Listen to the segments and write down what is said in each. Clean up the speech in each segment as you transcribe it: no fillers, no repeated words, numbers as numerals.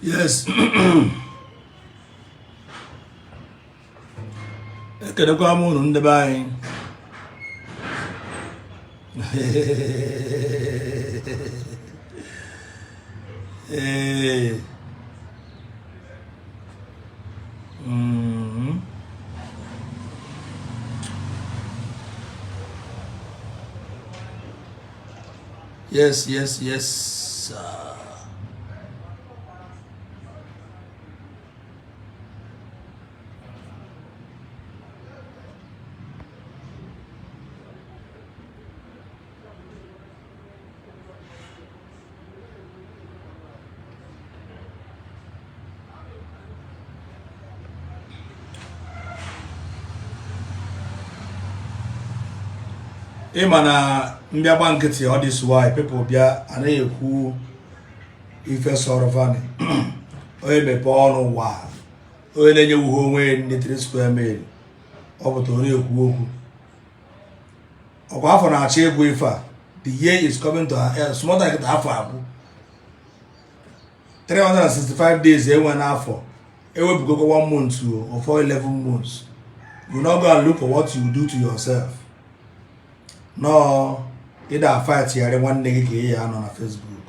Yes, ekelekwa m unu ndị be anyị. Ee. Yes. Ị ma na m bịa gba nkịtị, all this while people bịa anaghị ekwu ife sọrọ fani. Onye mepee ọnụ wa, onye na-enyewughị onwe ya nni 3 square meal, ọ pụta ọ na-ekwu okwu. Ọkwa afọ na-achọ ịgwụ ife a. The year is coming to an end. Small time kịta afọ agwụ. 365 days enwe n'afọ, ewepụgokwa one month or 4 11 months. You no go and look for what you do to yourself. No ịda fight yara nwanne gị ka ị ya anọ na Facebook.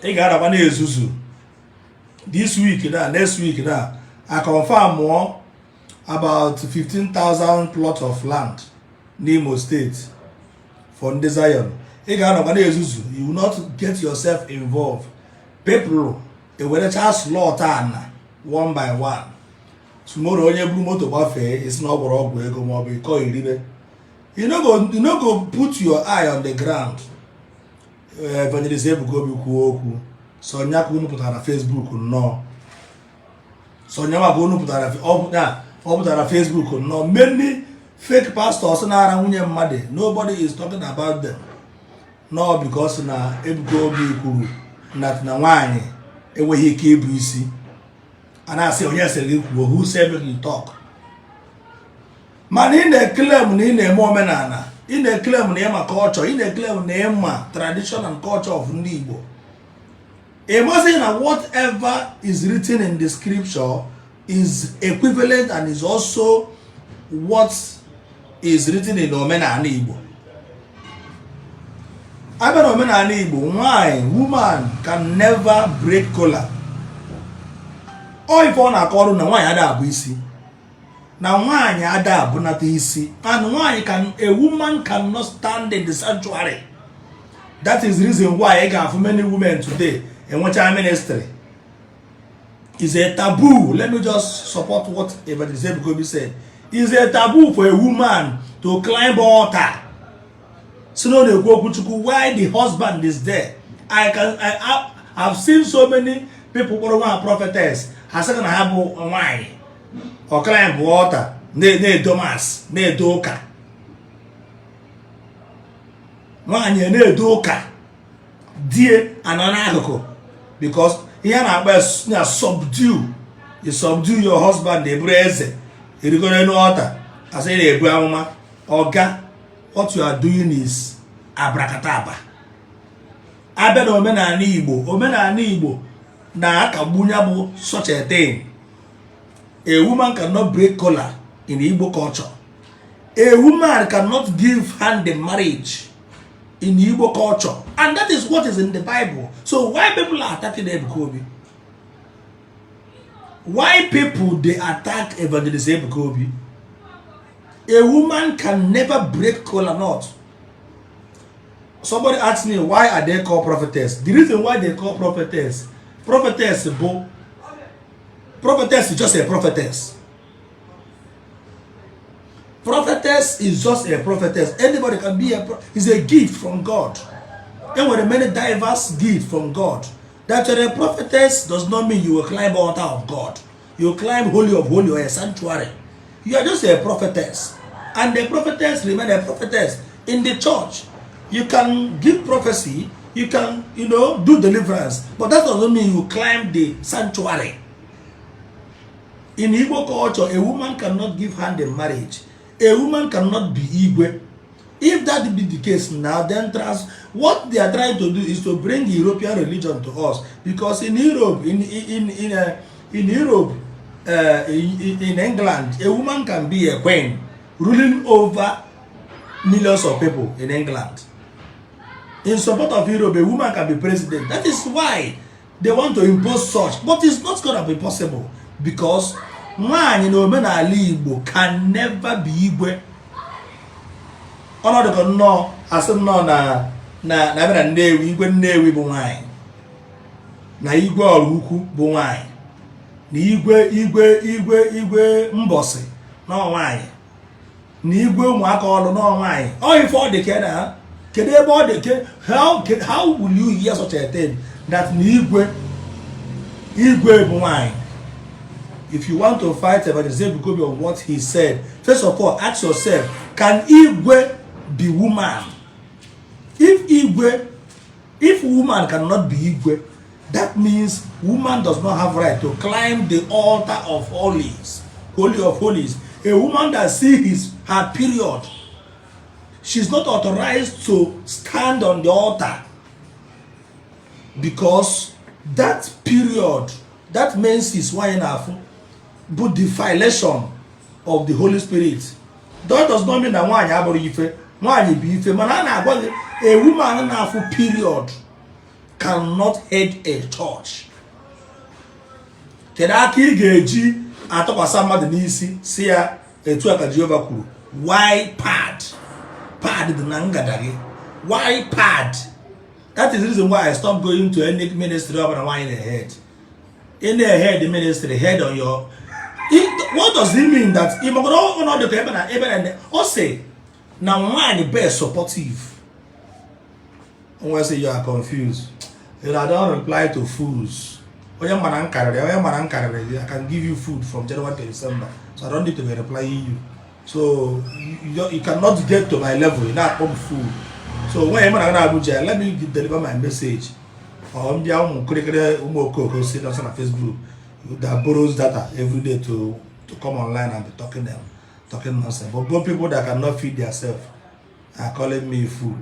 Ị ga-adakwa na-ezuzu this week na next week na I confirm mụọ about 15,000 plot of land n'Imo State for ndị Zion. Ị ga-anọkwa na-ezuzu. You will not get yourself involved. People ewerecha slot ana one by one. Tomorrow onye buru moto gbafee, ị sị na ọ gwọrọ ọgwụ ego maọbụ ịkọ iribe. You no go put your eye on the ground. Evangelist Ebuka Obi kwuo okwu, sọ nya ka unu pụtara na Facebook nnọọ, sọ nya maka unu pụtara, ọ pụtara na Facebook nnọọ. Many fake pastors na-ara nwunye mmadụ, nobody is talking about them. No, because na Ebuka Obi kwuru na nwaanyị enweghị ike ịbụ isi, a na-asị onye sịrị gị kwuo, who said you talk? Mana ị na-eclaim na ị na-eme omenala, ị na-eclaim na ịma culture, ị na-eclaim na ịma tradition and culture of ndị Igbo. Ị mazi na whatever is written in the scripture is equivalent and is also what is written in omenala Igbo. Abịa na omenala Igbo, nwanyị, woman can never break kola. Ọ ife ọ na-akọrọ na nwaanyị ada abụ isi, na nwaanyị ada abụnata isi, and nwaanyị can a woman cannot stand in the sanctuary. That is the reason why ị ga-afụ many women today enwecha ministry is a taboo. Let me just support what Evangelist Ebuka Obi said. Is a taboo for a woman to climb altar si na ọ na-ekwu okwu Chukwu while the husband is there. I can I I've seen so many people kpọrọ nwa prophetess, ha sị na ha bụ nwaanyị, ọ climb altar na-edo mass, na-edo ụka. Nwaanyị na-edo ụka, die anọ n'akụkụ, because ihe a na-akpọ ya subdue. You subdue your husband, eburu eze erigoro n'elu altar, asị na-ebu amụma. Ọga, what you are doing is abracadabra. Abịa na omenala Igbo, omenala Igbo na-akagbu ya bụ such a thing. A woman cannot break kola in Igbo culture. A woman cannot give hand in marriage in Igbo culture, and that is what is in the Bible. So why people are attacking Ebuka Obi? Why people dey attack Evangelist Ebuka Obi? A woman can never break kola nut. Somebody asked me, why are they called prophetess? The reason why they call prophetess prophetess bụ prophetess is just a prophetess. Prophetess is just a prophetess. Anybody can be a is a gift from God. Enwere many diverse gifts from God. That you're a prophetess does not mean you will climb altar of God, you climb holy of holy or a sanctuary. You are just a prophetess, and the prophetess remain a prophetess in the church. You can give prophecy, you can do deliverance, but that doesn't mean you climb the sanctuary. In Igbo culture, a woman cannot give hand in marriage. A woman cannot be Igwe. If that be the case now, then what they are trying to do is to bring European religion to us, because in Europe, in Europe, in England, a woman can be a queen ruling over millions of people in England. In support of Europe, a woman can be president. That is why they want to impose such, but it's not gonna be possible, because nwaanyị na omenala Igbo can never be igwe. Ọnọdụ ka nnọọ asị nnọọ na ebe na Nnewi, igwe Nnewi bụ nwaanyị, na igwe Oraukwu bụ nwaanyị, na igwe Mbọsị nọ nwaanyị, na igwe ụmụaka ọlụ nọ nwaanyị. Ọ ife ọ dị ka na kedu ebe ọ dị ke? How will you hear such a thing that na igwe bụ nwaanyị? If you want to fight Evangelist Ebuka Obi on what he said, first of all, ask yourself, can igwe be woman? If woman cannot be igwe, that means woman does not have right to climb the altar of holies, holy of holies. A woman that see his her period, she's not authorized to stand on the altar, because that period, that menses nwaanyị na-afụ bụ defilation of the Holy Spirit. That does not mean na nwaanyị abụrụ ife. Nwaanyị bụ ife, mana a na-agwa gị, a woman na-afụ period cannot head a church. Kedu aka ị ga-eji atụkwasị mmadụ n'isi si ya etu a ka Jehova kwuru? Why pad pad dị na ngada gị? Why pad? That is the reason why I stopped going to any ministry ọbụla nwaanyị na-head. Ị na-head ministry, head on your it, what does it mean that ị makọrọ ọnọdụ ka ebe na ọ sị na nwaanyị be supportive? Onwe sị you are confused. I don't reply to fools. Onye mara m karịrị, onye mara m karịrị. I can give you food from January to December, so I don't need to be replying you. So you cannot get to my level ị na-akpọ m fool. So when mara na Abuja, let me deliver my message. Or mbịa ụmụ kịrịkịrị ụmụ okooko si na Facebook that borrows data every day to come online and be talking them talking nonsense. But both people that cannot feed themselves are calling me fool.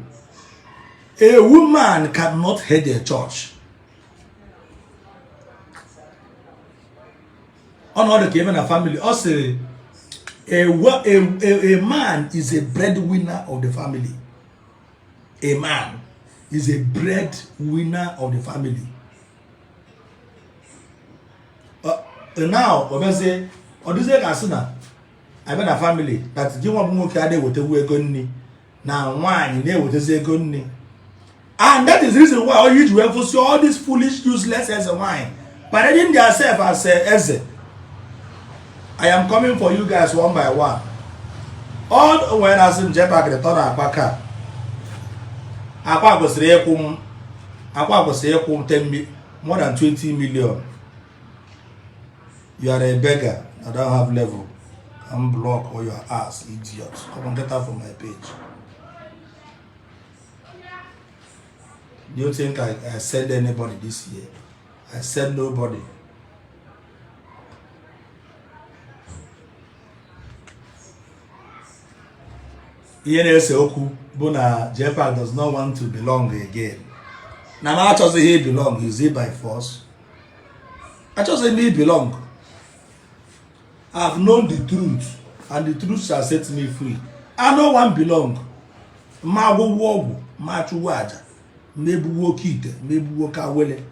A woman cannot head a church. Ọnọdụ ka ebe na family, ọ sịrị a man is a breadwinner of the family. A man is a breadwinner of the family. Now ọ bịazie, ọ dịzie ka asị na abịa na family that gị nwa bụ nwoke adịghị ewetewu ego nri, na nwaanyị na-ewetezi ego nri. And that is the reason why all you ji wee fụsị all these foolish, useless eze nwaanyị parading themselves as eze. I am coming for you guys one by one. All nwere na-asị m jee pakịrị tọ na akpa ka akwa kwesịrị ịkwụ m, akwa kwesịrị ịkwụ m 10 more than 20 million. You are a beggar. I don't have level. I'm block all your ass, idiot. Come on, get out from my page. Do you think I send anybody this year? I send nobody. Ihe na-ese okwu bụ na JPAC does not want to belong again. Na m achọzighị belong. Is it by force? Achọzighị m belong. I have known the truth, and the truth shall set me free. I no one belong. Ma agwụgwọ ọgwụ, ma achụwo aja, ma egbuwo oke ite, ma egbuwo oke awele.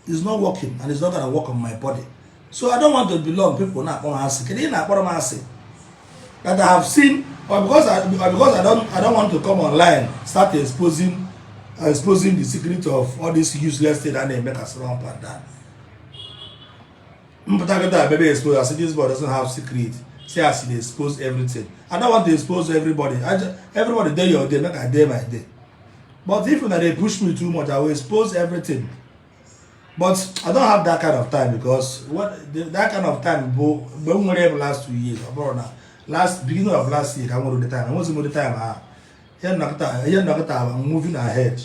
It's not working, and it's not gonna work on my body, so I don't want to belong. People na-akpọ m asị. Kedu ị na-akpọrọ m asị that I have seen, or because I don't want to come online, start exposing the secret of all this useless thing a na-eme ka sịrị up and down? Mpụta kịta bebe expose, I say this boy doesn't have secret. Say as he dey expose everything. I don't want to expose everybody. Everybody dey your day, make I dey my day. But if una dey push me too much, I will expose everything. But I don't have that kind of time, because that kind of time bụ mgbe m nwere bụ last 2 years. Ọ bụrụ na last beginning of last year ka m nwere the time, enwezi m the time ahụ. Ihe nnọkịta, I'm moving ahead,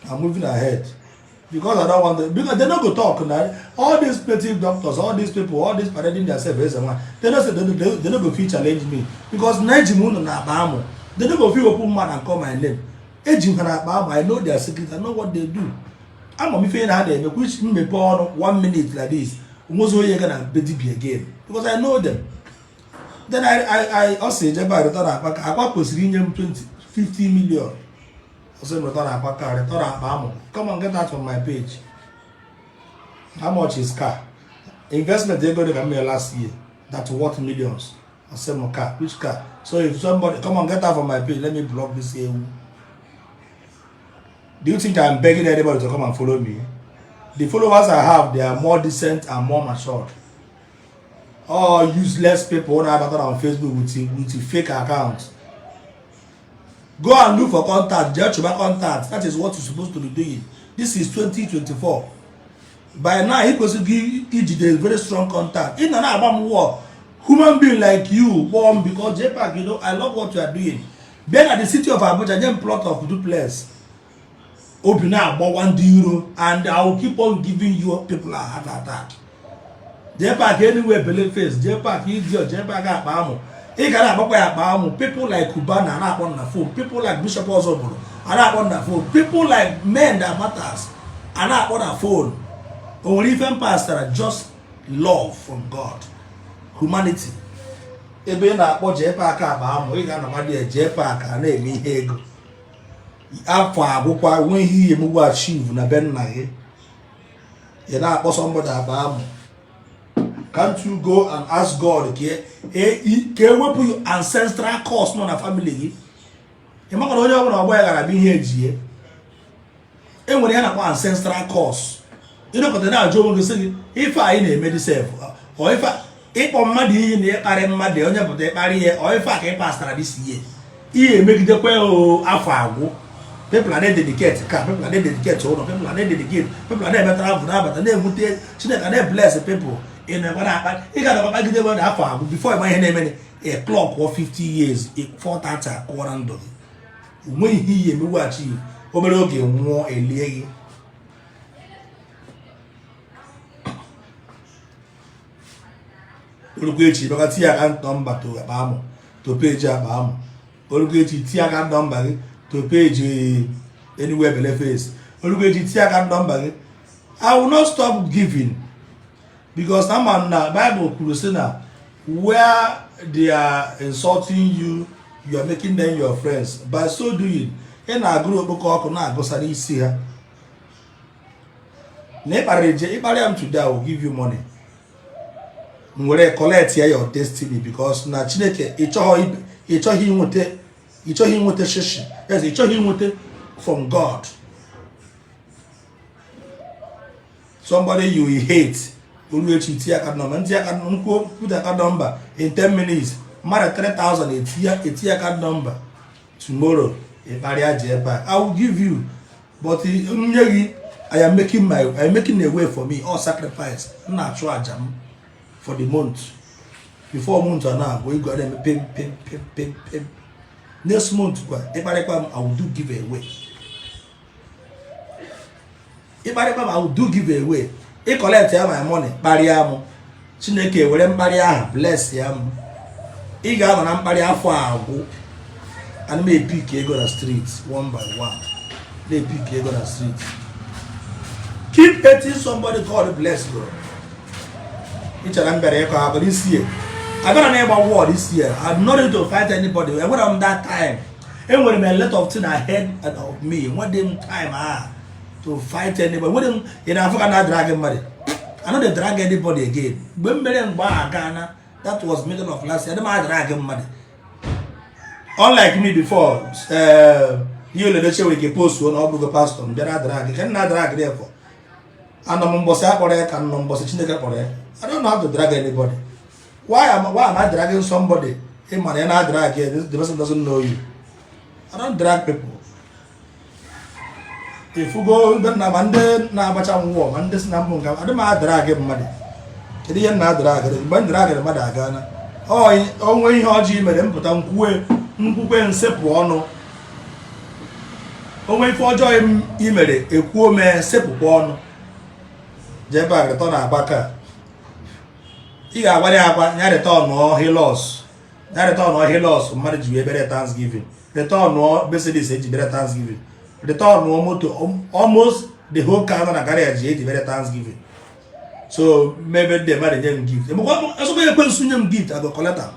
I'm moving ahead. Because I don't want them, because they no go talk na. All these native doctors, all these people, all these parading themselves eze nwa, they no say they no go fit challenge me because na eji m unu na akpa amụ. They no go fit open mouth and call my name. Eji m ha na akpa amụ. I know their secret. I know what they do. Ama m ife na ha na-eme, which mmepe ọnụ one minute like this, onwezi onye ga na be dibia again, because I know them. Then I ọ sị jebe a return akpa ka akwa kwesịrị inye m 20 50 million. Ọ sị m return akpa ka return akpa amụ. Come on, get out from my page. How much is car investment? Ego dị ka m mere last year that worth millions. Ọ sị m car, which car? So if somebody, come on, get out from my page. Let me block this ewu. Do you think I'm begging anybody to come and follow me? The followers I have, they are more decent and more matured. All useless people na-abata on Facebook with fake accounts. Go and look for contact. Jee chụba contact. That is what you're supposed to be doing. This is 2024. By now ị kwesịrị ijide very strong contact. Ị nọ na-agba m war. Human being like you kpọọ m because, JPAC, you know I love what you are doing. Bịa na the city of Abuja, nye m plot of duplex. Obi na-agbawa ndị iro, and I will keep on giving you people a heart attack. JPAC anywhere bele face, JPAC idiot, JPAC akpa amụ. Ị ga na-agbakwa ya akpa amụ. People like Cubana na-akpọ na phone, people like Bishop Ozoburu a na-akpọ na phone, people like men that matters a na-akpọ na phone. O nwere ife m pastara? Just love from God, humanity. Ebe ị na-akpọ JPAC akpa amụ, ị ga-anọkwa dị JPAC a na-eme ihe ego. Afọ agwụkwa, nwee ihe ihe emegbu achieve na be nna gị, ị na-akpọ somebody akpa amụ. Can't you go and ask God ka ewepụ your ancestral curse nọ na family gị? Ị makara onye ọbụla ọgbọ ya gara abịa ihe ejie. E nwere ihe na-akpọ ancestral curse. Ịnọkọta na-ajụ onwe gị, sị gị ife anyị na-eme dị sef, ọ ife ịkpọ mmadụ iyi na ịkparị mmadụ, onye pụta ịkparị ihe, ọ ife a ka ị pastara this year? Ihe emegidekwa o, afọ agwụ. People are na-dedicate ka people are na-dedicate ụlọ, people are na-dedicate, people are na-eme travel na-abata na-enwute. Chineke na-bless people. Ị na-ekwe na-akpa, ị ga na-akpagide mmadụ. Afọ agwụ before ịma ihe na-eme, ị clock 50 years, 430 akụwa na ndụ gị. Onweghị ihe iyi emeweghachi. Obere oge nwụọ, elie gị. Orukwu echi, bịakwa tinye account number to akpa amụ, to page akpa amụ. Orukwu echi, tinye account number gị to page anywhere bele face. Orukwu echi, tinye account number gị. I will not stop giving because ama m na Bible kwuru sị na where they are insulting you, you are making them your friends. By so doing, ị na-agụrụ okpoko ọkụ na-agụsa n'isi ha na ịkparịrị je ịkparịa m. Today I will give you money, m were collect ya your destiny, because na Chineke ịchọghị inweta, ịchọghị inweta shishi. Yes, ịchọghị inweta from God. Somebody you hate, oru echi tinye account number, ntinye account, nkwuo put account number, in 10 minutes mmadụ 3000 etinye account number. Tomorrow ịkparịa JPAC, I will give you, but nye gị, I am making a way for me. All sacrifice m na-achụ aja m for the month, before month a na-agwụ, ego a na-eme pim pim pim pim pim. Next month kwa, ịkparịkwa m, I will do give away. Ịkparịkwa m, I will do give away. Ị collect ya my money, kparịa m, Chineke were mkparị ahụ bless ya m. Ị ga-anọ na mkparị afọ agwụ. Ana m epick ego na street one by one, na-epick ego na street. Keep hating somebody, God bless you. Ị chere m bịara ịkọ akọ this year? Abịara na ịgba war this year. I'm not ready to fight anybody. Enwere m that time. Enwere m a lot of things ahead of me. Enweghị m time ah to fight anybody. Enweghị m. Ị na-afụ ka na drag mmadụ? I no dey drag anybody again. Mgbe m mere mgbe ahụ agaana. That was middle of last year. Adị m drag mmadụ, unlike me before. Ihe oledeche nwere ike post na ọ bụgo pastor m bịara drag ka m na drag ya for. Anọ m mbọsị akpọrọ ya ka m nọ mbọsị Chineke kpọrọ ya. I don't know how to drag anybody. Why am I dragging somebody? Ị ma na ya na drag ya, the person doesn't know you. I don't drag people. Ifugo ndị nna ma ndị na-agbacha nwụọ ma ndị si na mbụ nke adị m adrag mmadụ. Kedu ihe m na-adrag? Mgbe m dragịrị mmadụ agana onwe ihe ọjọọ mere, mpụta nkwuwe nkwukwe nsepụ ọnụ. Onwe ife ọjọọ i mere, ekwuo mee, sepụkwa ọnụ. JPAC return Akwa car. Ị ga-agwara ya akwa ya return Hilux, ya return Hilux mmadụ ji wee bere Thanksgiving, return Mercedes eji bere Thanksgiving, return moto, almost the whole car nọ na garage eji bere Thanksgiving. So maybe ndị mmadụ nye m gift, esokwa ekwensu nye m gift, I go collect am.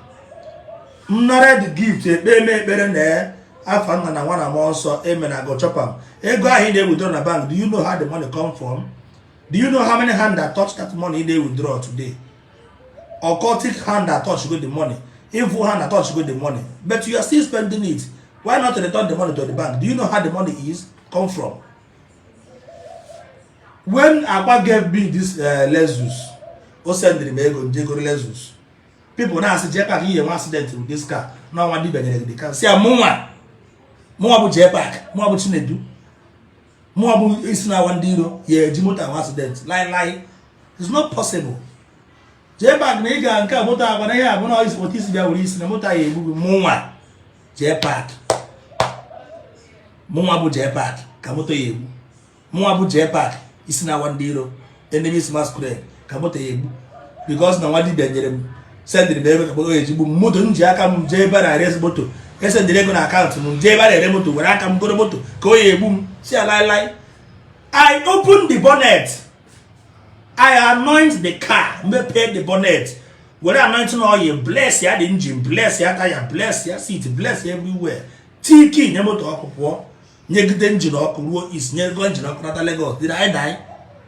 M nara the gift, ekpe eme ekpere na afa Nna na Nwa na Mmụọ Nsọ, amen. I go chop am. Ego ahụ ị na-withdraw na bank, do you know how the money come from? Do you know how many hand that touch that money ị na-withdraw today? Occultic hand that touch go the money, evil hand that touch go the money, but you are still spending it. Why not return the money to the bank? Do you know how the money is come from? When Akwa gave me this Lexus, o sendịrị m ego njegoro Lexus. People na-asị, "JPAC, ihe nwe accident with this car n'ọnwa dibịa nyere gị the car." Si ya, mụnwa, mụnwa bụ JPAC, mụnwa bụ Chinedu, mụnwa bụ isi na-awa ndị iro, ya eji moto anwa accident? Lie lie, it's not possible. JPAC, na ị ga nke a moto agwa na ihe abụ na otu isi bịa were isi na moto a ya egbu gị. Mụnwa JPAC, mụnwa bụ JPAC ka moto ya egbu? Mụnwa bụ JPAC, isi na-awa ndị iro, enemies masquerade, ka moto ya egbu because na nwa dibịa nyere m, sendịrị m ego ka moto ya ejigbu m? Moto m ji aka m jee ebe a na-ere moto, esendịrị ego na akaụntụ m, jee ebe a na-ere moto, were aka m goro moto, ka o ya egbu m? Si ya lie. I open the bonnet, I anoint the car, mepee the bonnet, were anointing oil bless ya the engine, bless ya tire, bless ya seat, bless everywhere, tiki nye moto ọkụ pụọ, nyegide engine ọkụ ruo is nyego engine ọkụ nata Lagos. Did I die?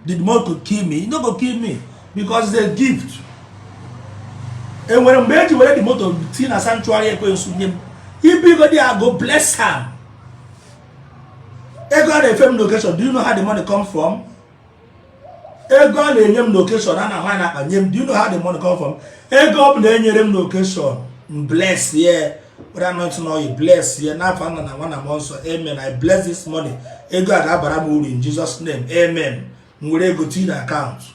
Did moto kill me? E no go kill me because it's a gift. Enwere mgbe eji were the moto tii na sanctuary ekwensu nye m ibigodi? I go bless am. Ego a na-efe m location, do you know how the money come from? Ego a na-enye m location, a na-ama na akpa nye m, do you know how the money come from? Ego ọ bụla enyere m location, m bless ye, were anointing oil bless ye n'afọ Nna na Nwa na Mmụọ Nsọ, amen. I bless this money. Ego a ga-abara m uru in Jesus' name, amen. M were ego tinye na akaụntụ,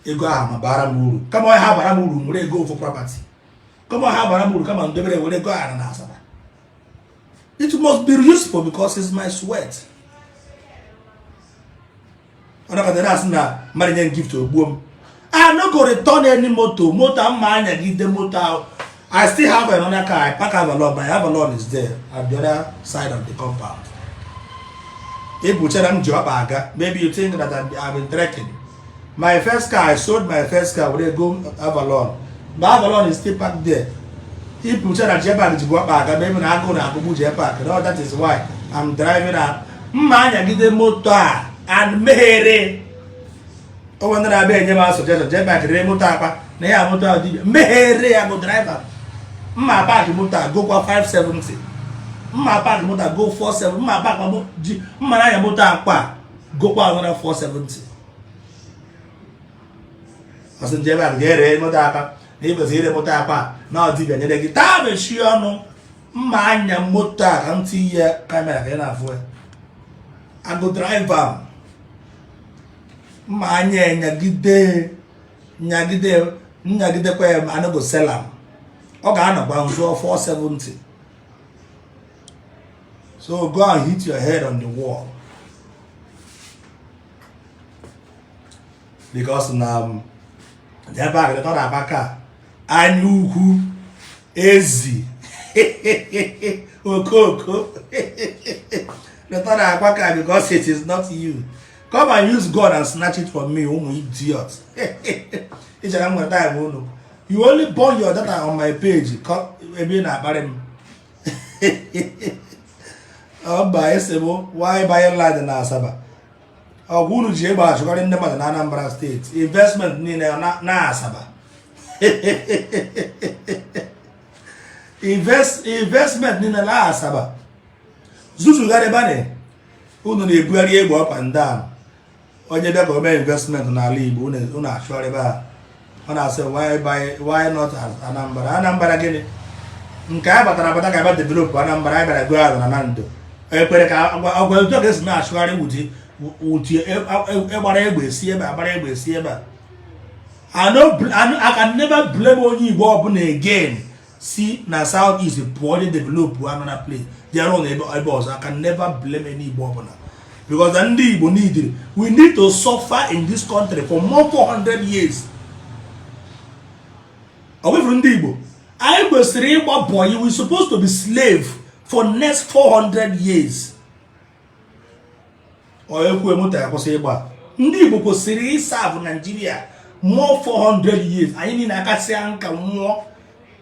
ego ahụ ma bara m uru. Kama ọ ha bara m uru, m were ego ofu property. Kama ọ ha bara m uru, kama m dobere were ego ahụ na Asaba. It must be useful because it's my sweat. Ọ nakọta na-asị na mmadụ nye m gift, ogbuo m. I no go return any moto. Moto mma anyagide moto ahụ. I still have another car. I park Avalon. My Avalon is there at the other side of the compound. Ebuchara m ji ọkpa aga. Maybe you think that I've been trekking. My first car, I sold my first car were go Avalon. My Avalon is still parked there. Ibuchara JPAC ji bụ ọkpa aga, maybe na agụụ na-agụgbu JPAC. No, that is why I'm driving a mma anyagide moto a and meghere. Onwe ndị na-abịa enye m suggestion, "JPAC, ree moto akpa na ya moto a dibịa." Meghere ya bụ driver. Mma park moto a gokwa 570, mma park moto a go 47, mma park ji mma na-anya moto akpa gokwa another 470. Ọsị nje ebe a ga-ere moto akpa na ikwesịrị ire moto akpa na ọ dibịa nyere gị. Taa mechie ọnụ. Mma anya moto a ka m tinye camera ka ị na-afụ ya. Agụ driver, mma anya nyagide nyagide nyagidekwa ya. Anago sell am. Ọ ga-anọkwa nzụọ 470. So go and hit your head on the wall because na ebe a ọ na-abaka anya ukwu ezi okoko. Return Akwa car because it is not you. Come and use God and snatch it from me. Ụmụ idiot, ichere m nwere time unu? You only burn your data on my page ebe ị na-akparị m. Ọba ese bụ why buying land na Asaba? Ọgwụ unu ji egbe achụkarị ndị mmadụ na Anambra Steeti, investment niile na Asaba, investment niile na Asaba. Zuzugharịbanị unu na-ebugharị egbe up and down. Onye bịa ka o mee investment n'ala Igbo, unu achụgharịba ha. Ọ na-asị, Why not Anambra?" Anambra gịnị? Nke a batara abata ka abịa develop Anambra. Anyị bịara goo ala na Nando ekwere ka ọgwa otu a ga-esi na-achụgharị wuti wuti ịgbara egbe si ebe a, gbara egbe si ebe a. I no I can never blame onye Igbo ọbụla again. Si na South East pụọ je develop another place, jee rụọ na ebe ọzọ. I can never blame any Igbo ọbụla, because na ndị Igbo need, we need to suffer in this country for more 400 years. Ọ wefuru ndị Igbo, anyị kwesịrị ịgba boy. We supposed to be slave for next 400 years. Ọ ekwu moto ya kwụsị ịgba. Ndị Igbo kwesịrị ịserve Nigeria more 400 years. Anyị niile akasịa nka nwụọ,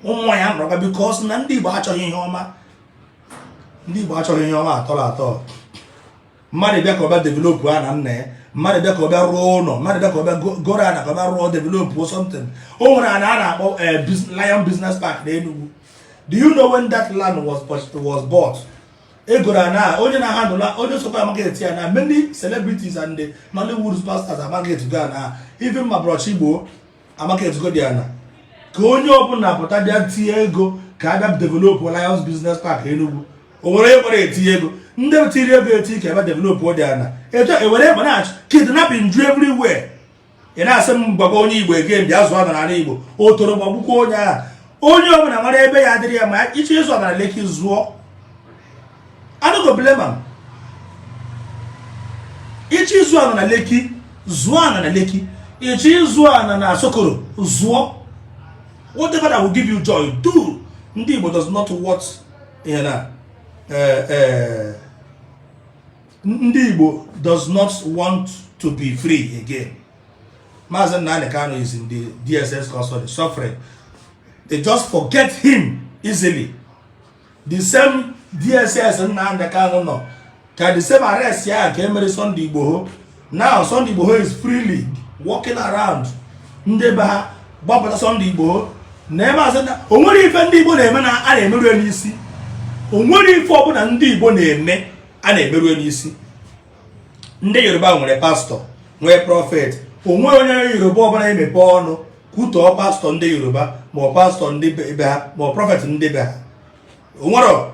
ụmụ ya nọrọkwa, because na ndị Igbo achọghị ihe ọma. Ndị Igbo achọghị ihe ọma atọrọ atọ. Mmadụ bịa ka ọ bịa develop a na nna ya, mmadụ bịa ka ọ bịa rụọ ụlọ, mmadụ bịa ka ọ bịa goro ana, ka ọ bịa rụọ, develop something. O nwere ana a na-akpọ Lion Business Park na Enugu. Do you know when that land was bought? Egoro ana, onye na-ahandle, onye sokwa market ya na many celebrities and the Nollywood superstars amarket go ana. Even ma brochi Igbo amarket go dị ana, ka onye ọbụla pụta bịa tinye ego ka a bịa develop Lions Business Park Enugu. O nwere onye kwere etinye ego? Ndị tiri ego eti ka ebe develop dị ana etu ewere egbe na-achụ kidnapping ju everywhere. Ị na-asị m gwagwa onye Igbo again bịa zụọ n'ala Igbo, o toro gbagbukwa onye ahụ. Onye ọbụla mara ebe ya adịrị ya ma ịchọ ịzụ ọdara Lekki zụọ. I no go blame am. Ịchọ ịzụ ana na Lekki, zụọ ana na Lekki. Ịchọ ịzụ ana na Asokoro, zụọ. Whatever that will give you joy, do. Ndị Igbo does not want ihe na ndị Igbo does not want to be free again. Maazị Nnamdi Kanu is in the DSS custody suffering. They just forget him easily. The same DSS Nnamdi Kanu nọ ka the same arrest ya ka emere Sunday Igboho. Now Sunday Igboho is freely walking around. Ndị be ha gbapụta Sunday Igboho na ebe asị na o nwere ife ndị Igbo na-eme na a na-emerụ ya n'isi. O nwere ife ọbụla ndị Igbo na-eme a na-emerụ ya n'isi. Ndị Yoruba nwere pastọ, nwee prophet. Onwe onye Yoruba ọbụla emepe ọnụ kwutọọ pastọ ndị Yoruba, ma ọ pastọ ndị be ha, ma ọ prophet ndị be ha. Onwero.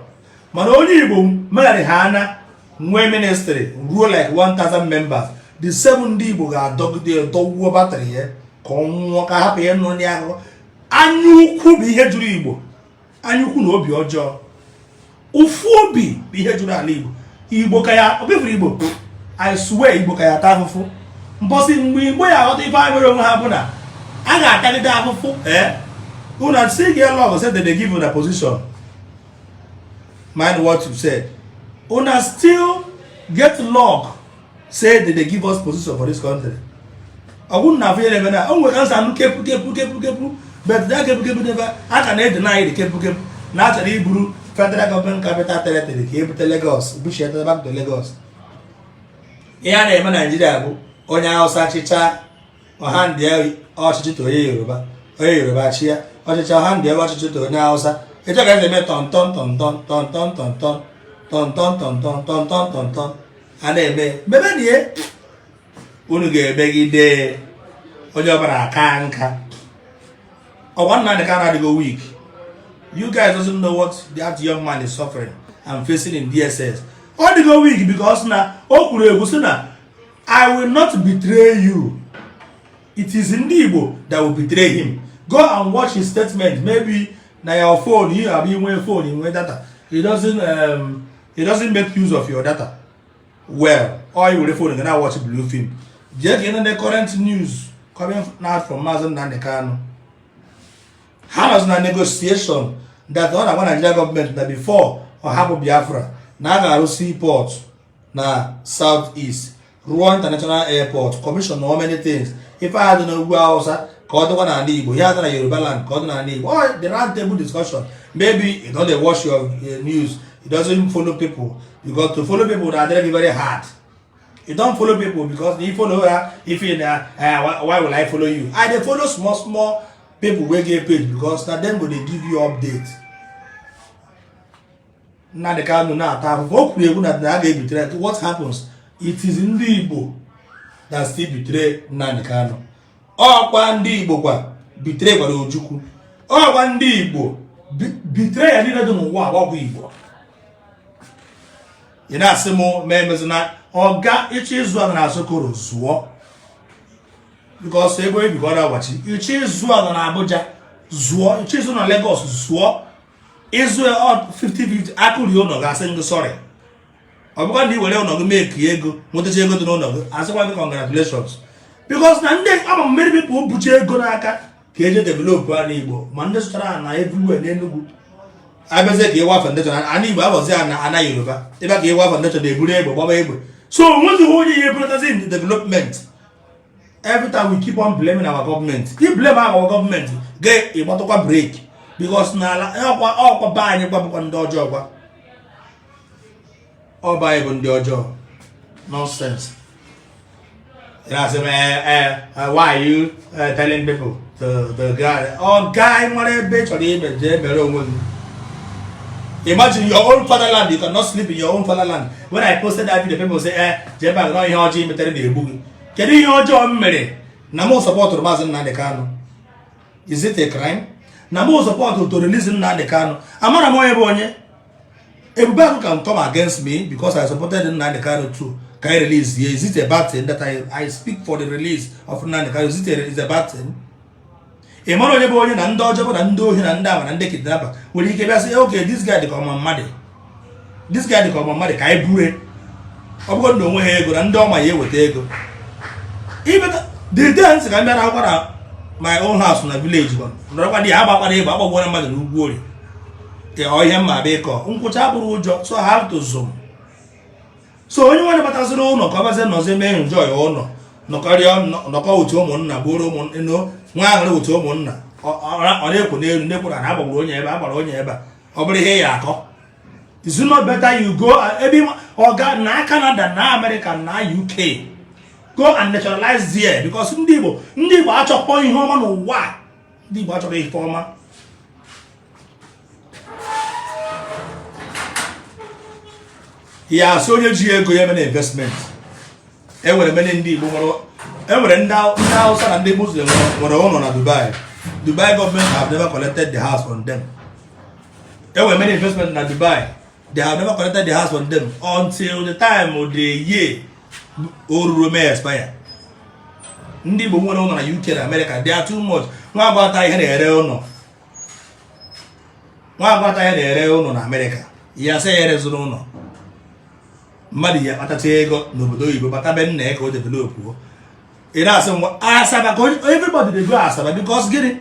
Mana onye Igbo megharị ha anya nwee ministry ruo like 1000 members, the same ndị Igbo ga-adọgide dọwuo battery ya ka ọ nwụọ, ka hapụ ịnụ ya akụkọ. Anya ukwu bụ ihe juru Igbo, anya ukwu na obi ọjọọ, ụfụ obi bụ ihe juru ala Igbo. Igbo ka ya obefuru Igbo, I swear, Igbo ka ya ata afụfụ. Mbọsị mgbe Igbo ya aghọta ife anyị nwere onwe ha bụ na a ga-atagide afụfụ. Ee, una still get love, say that they give una position. Mind what you said. Una still get luck, say that they give us position for this country. Ọ bụrụ na afọ ihe na-eme na o nwere kansa anụ kepu kepu kepu kepu, but that kepu kepu never a ka na-edeny the kepu kepu na achọrọ iburu Federal Government Capital Territory ka ebute Lagos, buchiete back to Lagos. Ihe a na-eme Naijiria bụ onye Hausa chịcha, ọha ndị ọchịchị to onye Yoruba, onye Yoruba chịa ọchịchị, ọha ndị ọchịchị to onye Hausa. Etu ka esi eme tọntọn tọntọn tọntọn tọntọn tọntọn tọntọn tọntọn tọntọn a na-eme mebe na unu ga-emegide onye ọbụla aka nka. Ọgwa Nnamdi Kanu adịgo weak. You guys doesn't know what that young man is suffering and facing in DSS. Ọ dịgo weak because na o kwuru egwu sị na "I will not betray you." It is ndị Igbo that will betray him. Go and watch his statement. Maybe na your phone, you have inwe phone, inwe data. He doesn't make use of your data well, or you were phone gonna watch blue film. Jee ka ị nụ the current news coming out from Maazị Nnamdi Kanu. Ha nọzi na negotiation that ọ na-agwa Nigeria gọọmenti na before ọ hapụ Biafra, na a ga-arụ seaport na South East, rụọ international airport, commission how many things. Ife a dị n'ugwu Hausa ka ọ dịkwa n'ala Igbo, ihe adị na Yoruba land ka ọ dị n'ala Igbo. Oh, the round table discussion. Maybe you no dey watch your news. You doesn't follow people, because to follow people na dey very hard. You don follow people because if you follow her, if you na why will I follow you? I dey follow small small people wey get page, because na dem go dey give you update. Nnamdi Kanu na-ata ahụhụ. O kwuru egwu na a ga-ebetray. What happens? It is ndị Igbo that still betray Nnamdi Kanu. Ọkwa ndị Igbo kwa betray gwara Ojukwu. Ọkwa ndị Igbo betray ya niile dị n'ụwa agbakwa Igbo. Ị na-asị m ma emezina ọga ịchọ ịzụ ala na Asokoro, zụọ, because ego ebi ka ọ na-agbachi. Ịchọ ịzụ ala na Abuja, Zụọ ịchọ ịzụ na Lagos, zụọ. Ịzụ 50-50, akụrie ụlọ gị, asị gị sorry. Ọ bụkwa na ị were ụlọ gị mee ka ego nwetacha ego dị n'ụlọ gị, asịkwa gị congratulations, because na ndị ama mmeri people bucha ego n'aka ka eje develop ala Igbo, ma ndị zụtara na everywhere n'Enugu abịazie ka ịwa foundation ana Igbo abọzi ana ana Yoruba ịbịa ka ịwa foundation, eburu egbe gbaba egbe. So onwezighị onye ihe ebulatazi in the development. Every time we keep on blaming our government. I blame our government, ga ịgbatụkwa break, because n'ala ọkwa ọkwa be anyị gwabụkwa ndị ọjọọ, gwa ọba anyị bụ ndị ọjọọ. Nonsense. Ị na-asị m, why are you telling people to guy? Ọ guy nwere ebe ị chọrọ ime, jee mere onwe gị. Imagine your own fatherland, you cannot sleep in your own fatherland. When I posted that video, people say, jee back na ihe ọjọọ i metere na-egbu gị. Kedu ihe ọjọọ m mere na mụ supportụrụ Maazị Nnamdi Kanu? Is it a crime na mụ supportụrụ to release Nnamdi Kanu? Amara m onye bụ onye. Ebubeagụ can come against me because I supported Nnamdi Kanu too. Can I release here? Is it a bad thing that I speak for the release of Nnamdi Kanu? Is it a, is a bad thing? Ị mara onye bụ onye na ndị ọjọọ bụ na ndị ohi na ndị ama na ndị kidnapper nwere ike bịa sị, "Okay, this guy dị ka ọma mmadụ, this guy dị ka ọma mmadụ, ka anyị bue." Ọ bụrụ na onwe ha ego na ndị ọma ya eweta ego. Ibeta the day nsị ka m bịara akwụkwọ na my own house na village gwa nọrọkwa di ya agbakwana egbe, agbagbuola mmadụ n'ugwu Orie. Ọ ihe mma abịa ịkọ nkwụcha abụrụ ụjọ. So I have to zoom. So onye nwanne bataziri ụlọ ka ọ bazie nọzie mee enjoy ụlọ, nọkọrịa, nọkọ otu ụmụnna, bụrụ ụmụnne nwa aṅụrị, otu ụmụnna. Ọ na-ekwo n'elu na-ekwo na agbagburu onye ebe, agbara onye ebe a. Ọ bụrụ ihe ya akọ, is it not better you go ebe ọga na Canada na America na UK, go and naturalize there? Because ndị Igbo achọkpọ ihe ọma n'ụwa. Ndị Igbo achọrọ ihe ọma. Ya asị onye ji ego ya mere investment. Enwere many ndị Igbo nwere, enwere ndị Hausa na ndị Muslim nwere ụlọ na Dubai. Dubai government have never collected the house from them. Enwere many investment na Dubai. They have never collected the house from them until the time of the year o ruru mee expire. Ndị Igbo nwere ụlọ na UK na America, they are too much. Nwa agbata ihe na-ere ụlọ, nwa agbata ihe na-ere ụlọ na America, ya sị ya erezụrụ ụlọ. Mmadụ ya akpatacha ego n'obodo oyibo, bata be nna ya ka o develop. Ị na-asị ngwa Asaba ka everybody dey go Asaba, because gịnị?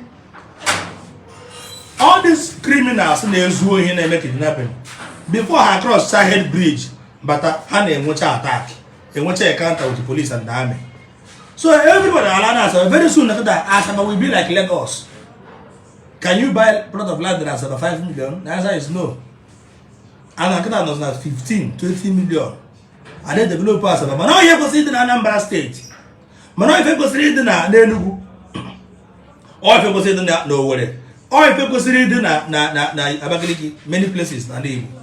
All these criminals na-ezu ohi, na-eme kidnapping, before ha cross head bridge bata, ha na-enwecha attack, enwecha encounter with the police and the army. So everybody ala na Asaba. Very soon after that, Asaba will be like Lagos. Can you buy plot of land in Asaba 5 million? The answer is no. And akịta nọ na 15 20 million. And develop Asaba. Mana ihe kwesịrị ịdị na Anambra Steeti, mana ife kwesịrị ịdị na n'Enugu, ọ ife kwesịrị ịdị na Owerri, ọ ife kwesịrị ịdị na Abakaliki, many places na ndị Igbo.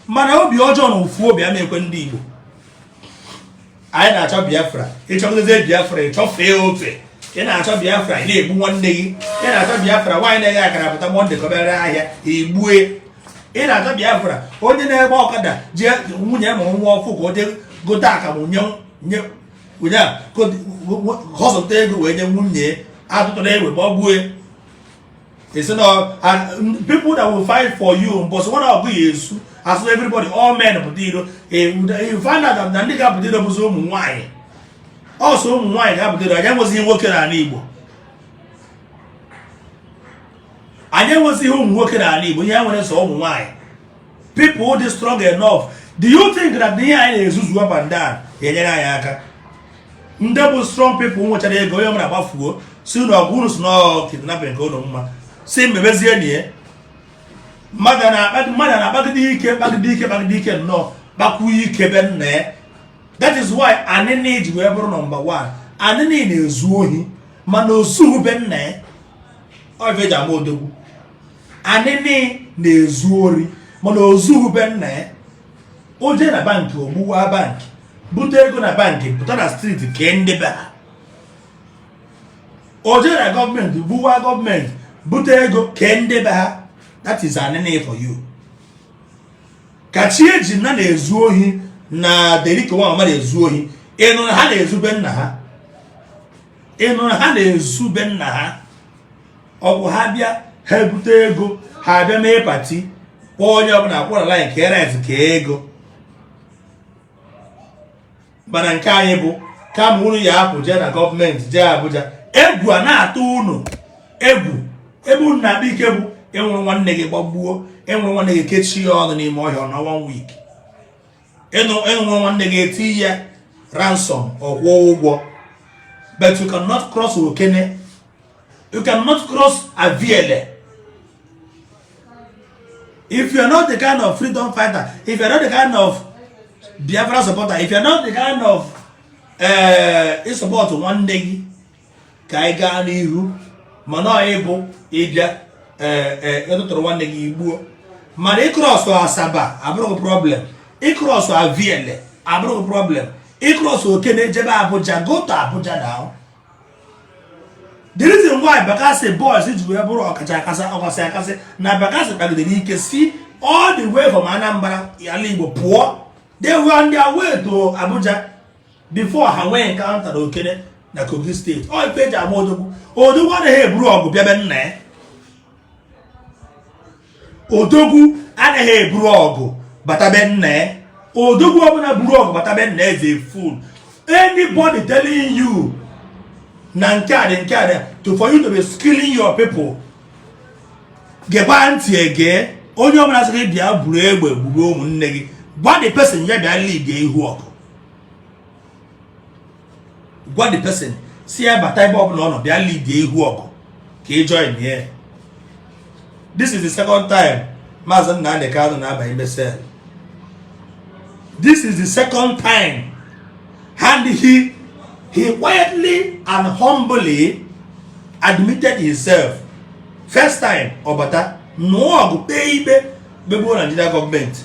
Mana obi ọjọọ na ụfụ obi ama ekwe ndị Igbo. Anyị na-achọ Biafra. Ịchọgịzie Biafra, ịchọfee ofe. Ị na-achọ Biafra, ị na-egbu nwanne gị. Ị na-achọ Biafra, nwaanyị na-eghe akara pụta Monday ka ọ bịara ahịa, igbue. Ị na-achọ Biafra, onye na-egbe ọkada jee nwunye ya mụrụ nwa ọfụ ka o jee gote akamụ nye nye onye a họzụta ego wee nye nwunye atụtụrụ egbe gbagbue. Esi na people that will fight for you mbọsị nwa ọgụ ya esu asụ everybody, all men pụta iro. You find out na ndị ga-apụta iro bụzi ụmụ nwaanyị ọsọ. Ụmụ nwaanyị ga-apụta iro. Anyị enwezighị nwoke n'ala Igbo. Anyị enwezighị ụmụ nwoke n'ala Igbo. Ihe nwere sọ ụmụ nwaanyị, people dị strong enough. Do you think that ihe anyị na-ezuzu up and down ga-enyere anyị aka? Ndị bụ strong people nwechara ego, onye ọbụla gbafuo si na ọgụ unu si na kidnapping ka unu mma si mmebezie nie. Mmadụ na-akpagide ike, kpagide ike, kpagide ike nnọọ, kpakwuo ike be nna ya. That is why anịnị ji wee bụrụ number one. Anịnị na-ezu ohi mana osuhu be nna ya. Ọ ife eji ama odogwu. Anịnị na-ezu ori mana ozuhu be nna ya. O jee na bankị, ogbuwa bankị, bute ego na bankị, pụta na street kee ndị be ha. O jee na gọọmenti, gbuwa gọọmenti, bute ego, kee ndị be ha. That is anịnị for you. Ka chi eji na na-ezu ohi na deriko nwa mama na-ezu ohi, ịnụ na ha na-ezu be nna ha, ịnụ na ha na-ezu be nna ha. Ọgwụ ha bịa, ha ebute ego, ha abịa mee party, kpọọ onye ọbụla kwụrụ line, kee rice, kee ego. Mana nke anyị bụ kama unu ya apụ jee na gọọmenti, jee Abuja, egwu a na-atụ unu, egwu ebe unu na-akpa ike bụ ịnwụrụ nwanne gị gbagbuo, ịnwụrụ nwanne gị kechie ya ọnụ n'ime ọhịa na one week, ịnwụrụ nwanne gị eti ya ransom, ọkwụọ ụgwọ. But you cannot cross Okene, you cannot cross Aviele. If you are not the kind of freedom fighter, if you are not the kind of Biafra supporter, if you are not the kind of support nwanne gị ka anyị gaa n'ihu, mana ọ ịbụ ịbịa ịtụtụrụ nwanne gị igbuo. Mana ịcross Asaba abụrụghị problem, ịcross Aviele abụrụghị problem, ịcross Okene jebe Abuja, go to Abuja now. The reason why Bakassi boys ji wee bụrụ ọkacha akasị, ọkasị akasị na Bakassi kpagidere ike si all the way from Anambra, ala Igbo pụọ, they were on their way to Abuja before ha nwee encounter na Okene na Kogi Steeti. Ọ ife eji ama odogwu. Odogwu anaghị eburu ọgụ bịa be nna ya. Odogwu anaghị eburu ọgụ bata be nna ya. Odogwu ọbụla buru ọgụ bata be nna ya is a fool. Anybody telling you na nke a dị, nke a dị to for you to be killing your people, gekwa ntị ege. Onye ọbụla sị gị bịa buru egbe gburu ụmụnne gị, gwa the person ya bịa lead ihu ọgụ. Gwa the person si ya bata ebe ọbụla ọ nọ, bịa lead ihu ọgụ ka ị join ya. This is the second time Maazị Nnamdi Kanu na-aba ime cell. This is the second time, and he quietly and humbly admitted himself. First time, ọbata nụọ ọgụ, kpee ikpe, kpegbuo Nigeria gọọmenti.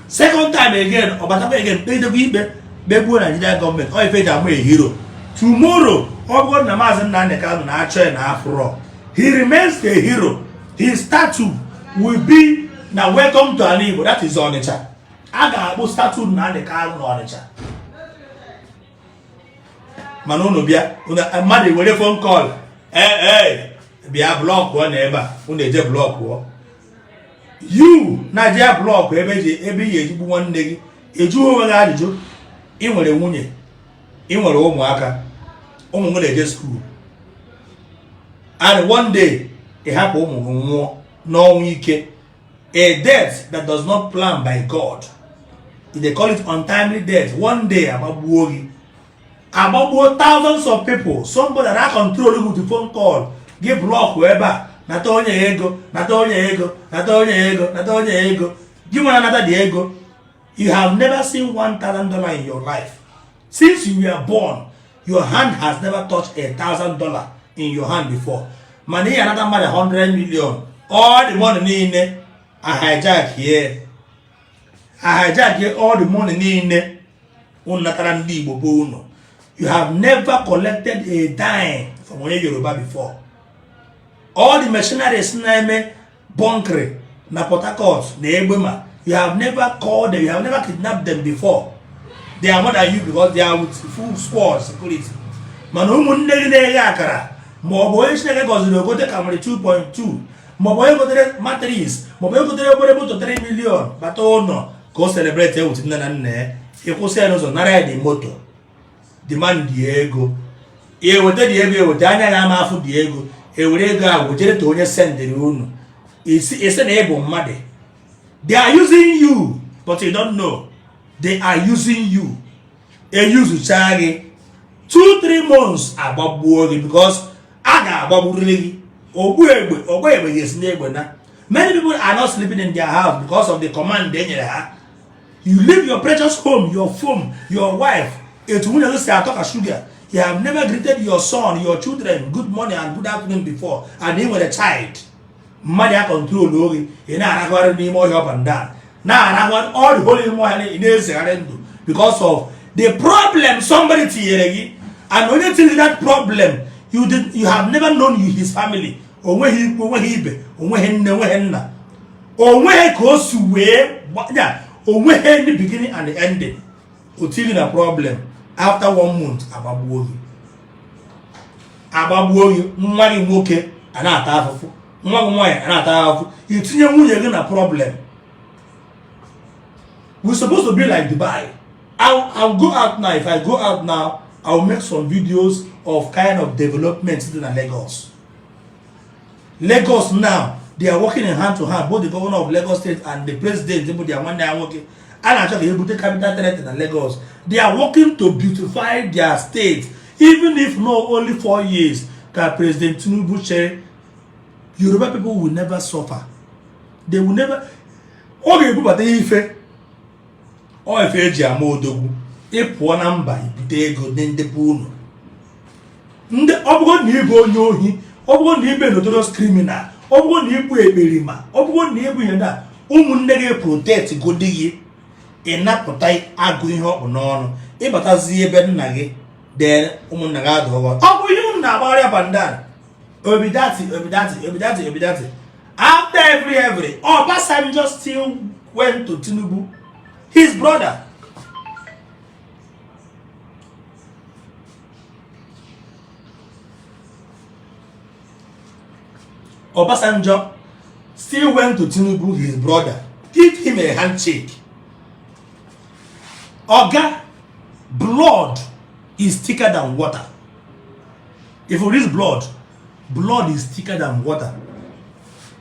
Second time again, ọbatakwa again, kpegidekwa ikpe, kpegbuo Nigeria gọọmenti. Ọ ife eji ama a hero. Tomorrow, ọ bụrụ na Maazị Nnamdi Kanu na-achọ ya na afro, he remains the hero. His statue will be na welcome to ala Igbo, that is Onitsha. A ga-akpụ statue Nnamdi Kanu na Onitsha. Mana unu bịa, mmadụ were phone call, ee ee, bịa blockụọ na ebe a, unu eje blockụọ. You na-eje block ebe eji ebe ị ga-ejigbu nwanne gị, ejughị onwe gị ajụjụ? Ị nwere nwunye, ị nwere ụmụaka, ụmụ gị na-eje school, and one day ị hapụ ụmụ gị nwụọ n'ọnwụ ike, a death that does not plan by God. They call it untimely death. One day agbagbuo gị, agbagbuo thousands of people. Somebody na control you with the phone call gị, block ebe a, nata onye ego, nata onye ego, nata onye ego, nata onye ego. Gị nwere nata dị ego. You have never seen $1,000 in your life. Since you were born, your hand has never touched $1,000 in your hand before. Mana ị anata mmadụ 100 million, all the money niile a hijack here, a hijack here, all the money niile unu natara ndị Igbo bụ unu. You have never collected a dime from onye Yoruba before. All the machineries na-eme bunkering na Port Harcourt na Egbema, you have never called them, you have never kidnapped them before. They are more than you because they are with full squad security. Mana ụmụnne gị na-eghe akara, ma ọ bụ onye Chineke gọziri ogote Camry 2.2, ma ọ bụ onye gotere mattress, ma ọ bụ onye gotere obere moto 3 million, bata ụlọ ka o celebrate with nne na nna ya, ịkwụsị ya n'ụzọ, nara ya dị moto, demand dị ego, eweta dị ego, eweta anya ya ama afụ dị ego, ewere ego ahụ wejere ta onye sendịrị unu. Isi na ị bụ mmadụ. They are using you, but you don't know they are using you. Eyuzucha gị 2-3 months, agbagbuo gị, because a ga-agbagburiri gị. Ogbu egbe, ogbu egbe ga-esi n'egbe na. Many people are not sleeping in their house because of the command e nyere ha. You leave your precious home, your phone, your wife, etu nwunye gị si atọ ka sugar. You have never greeted your son, your children good morning and good afternoon before, and ị nwere child. Mmadụ ya control oge ị na-arahụgharị n'ime ọhịa up and down, na-arahụgharị all the whole ime ọhịa, ị na-ezegharị ndụ because of the problem somebody tinyere gị. And onye tinyere that problem, you have never known you his family. Onweghị ikwu, onweghị ibe, onweghị nne, onweghị nna, onweghị ka o si wee ya, onweghị any beginning and ending. O tiri na problem, after one month agbagbuo gị, agbagbuo gị. Nwa gị nwoke A na-ata afụfụ, nwa gị nwaanyị a na-ata afụfụ, itinye nwunye gị na problem. We supposed to be like Dubai. I'll go out now. If I go out now, I'll make some videos of kind of development in Lagos. Lagos now, they are working in hand to hand, both the governor of Lagos State and the president, bụ their nwanne ya nwoke. A na-achọ ka ebute capital territory na Lagos. They are working to beautify their state. Even if not only 4 years ka President Tinubu chere, Yoruba people will never suffer. They will never. Ọ ga-ebubata ife ọ ife eji ama odogwu. Ịpụọ na mba, ibute ego nye ndị be unu. Ndị ọ bụrụ na ịbụ onye ohi, ọ bụrụ na ịbụ notorious criminal, ọ bụrụ na ịbụ ekperima, ọ bụrụ na ịbụ ihe ndị a, ụmụnne gị protect godi gị. Ịnapụta agụ ihe ọkpụ n'ọnụ, ịbatazi ebe nna gị dee, ụmụnna gị adụghọ. Ọ bụ ihe unu na-agbagharị up and down. Obidati, Obidati, Obidati, Obidati. After every Obasanjo still went to Tinubu, his brother. Obasanjo still went to Tinubu, his brother, give him a handshake. Oga, blood is thicker than water. If you read blood, blood is thicker than water.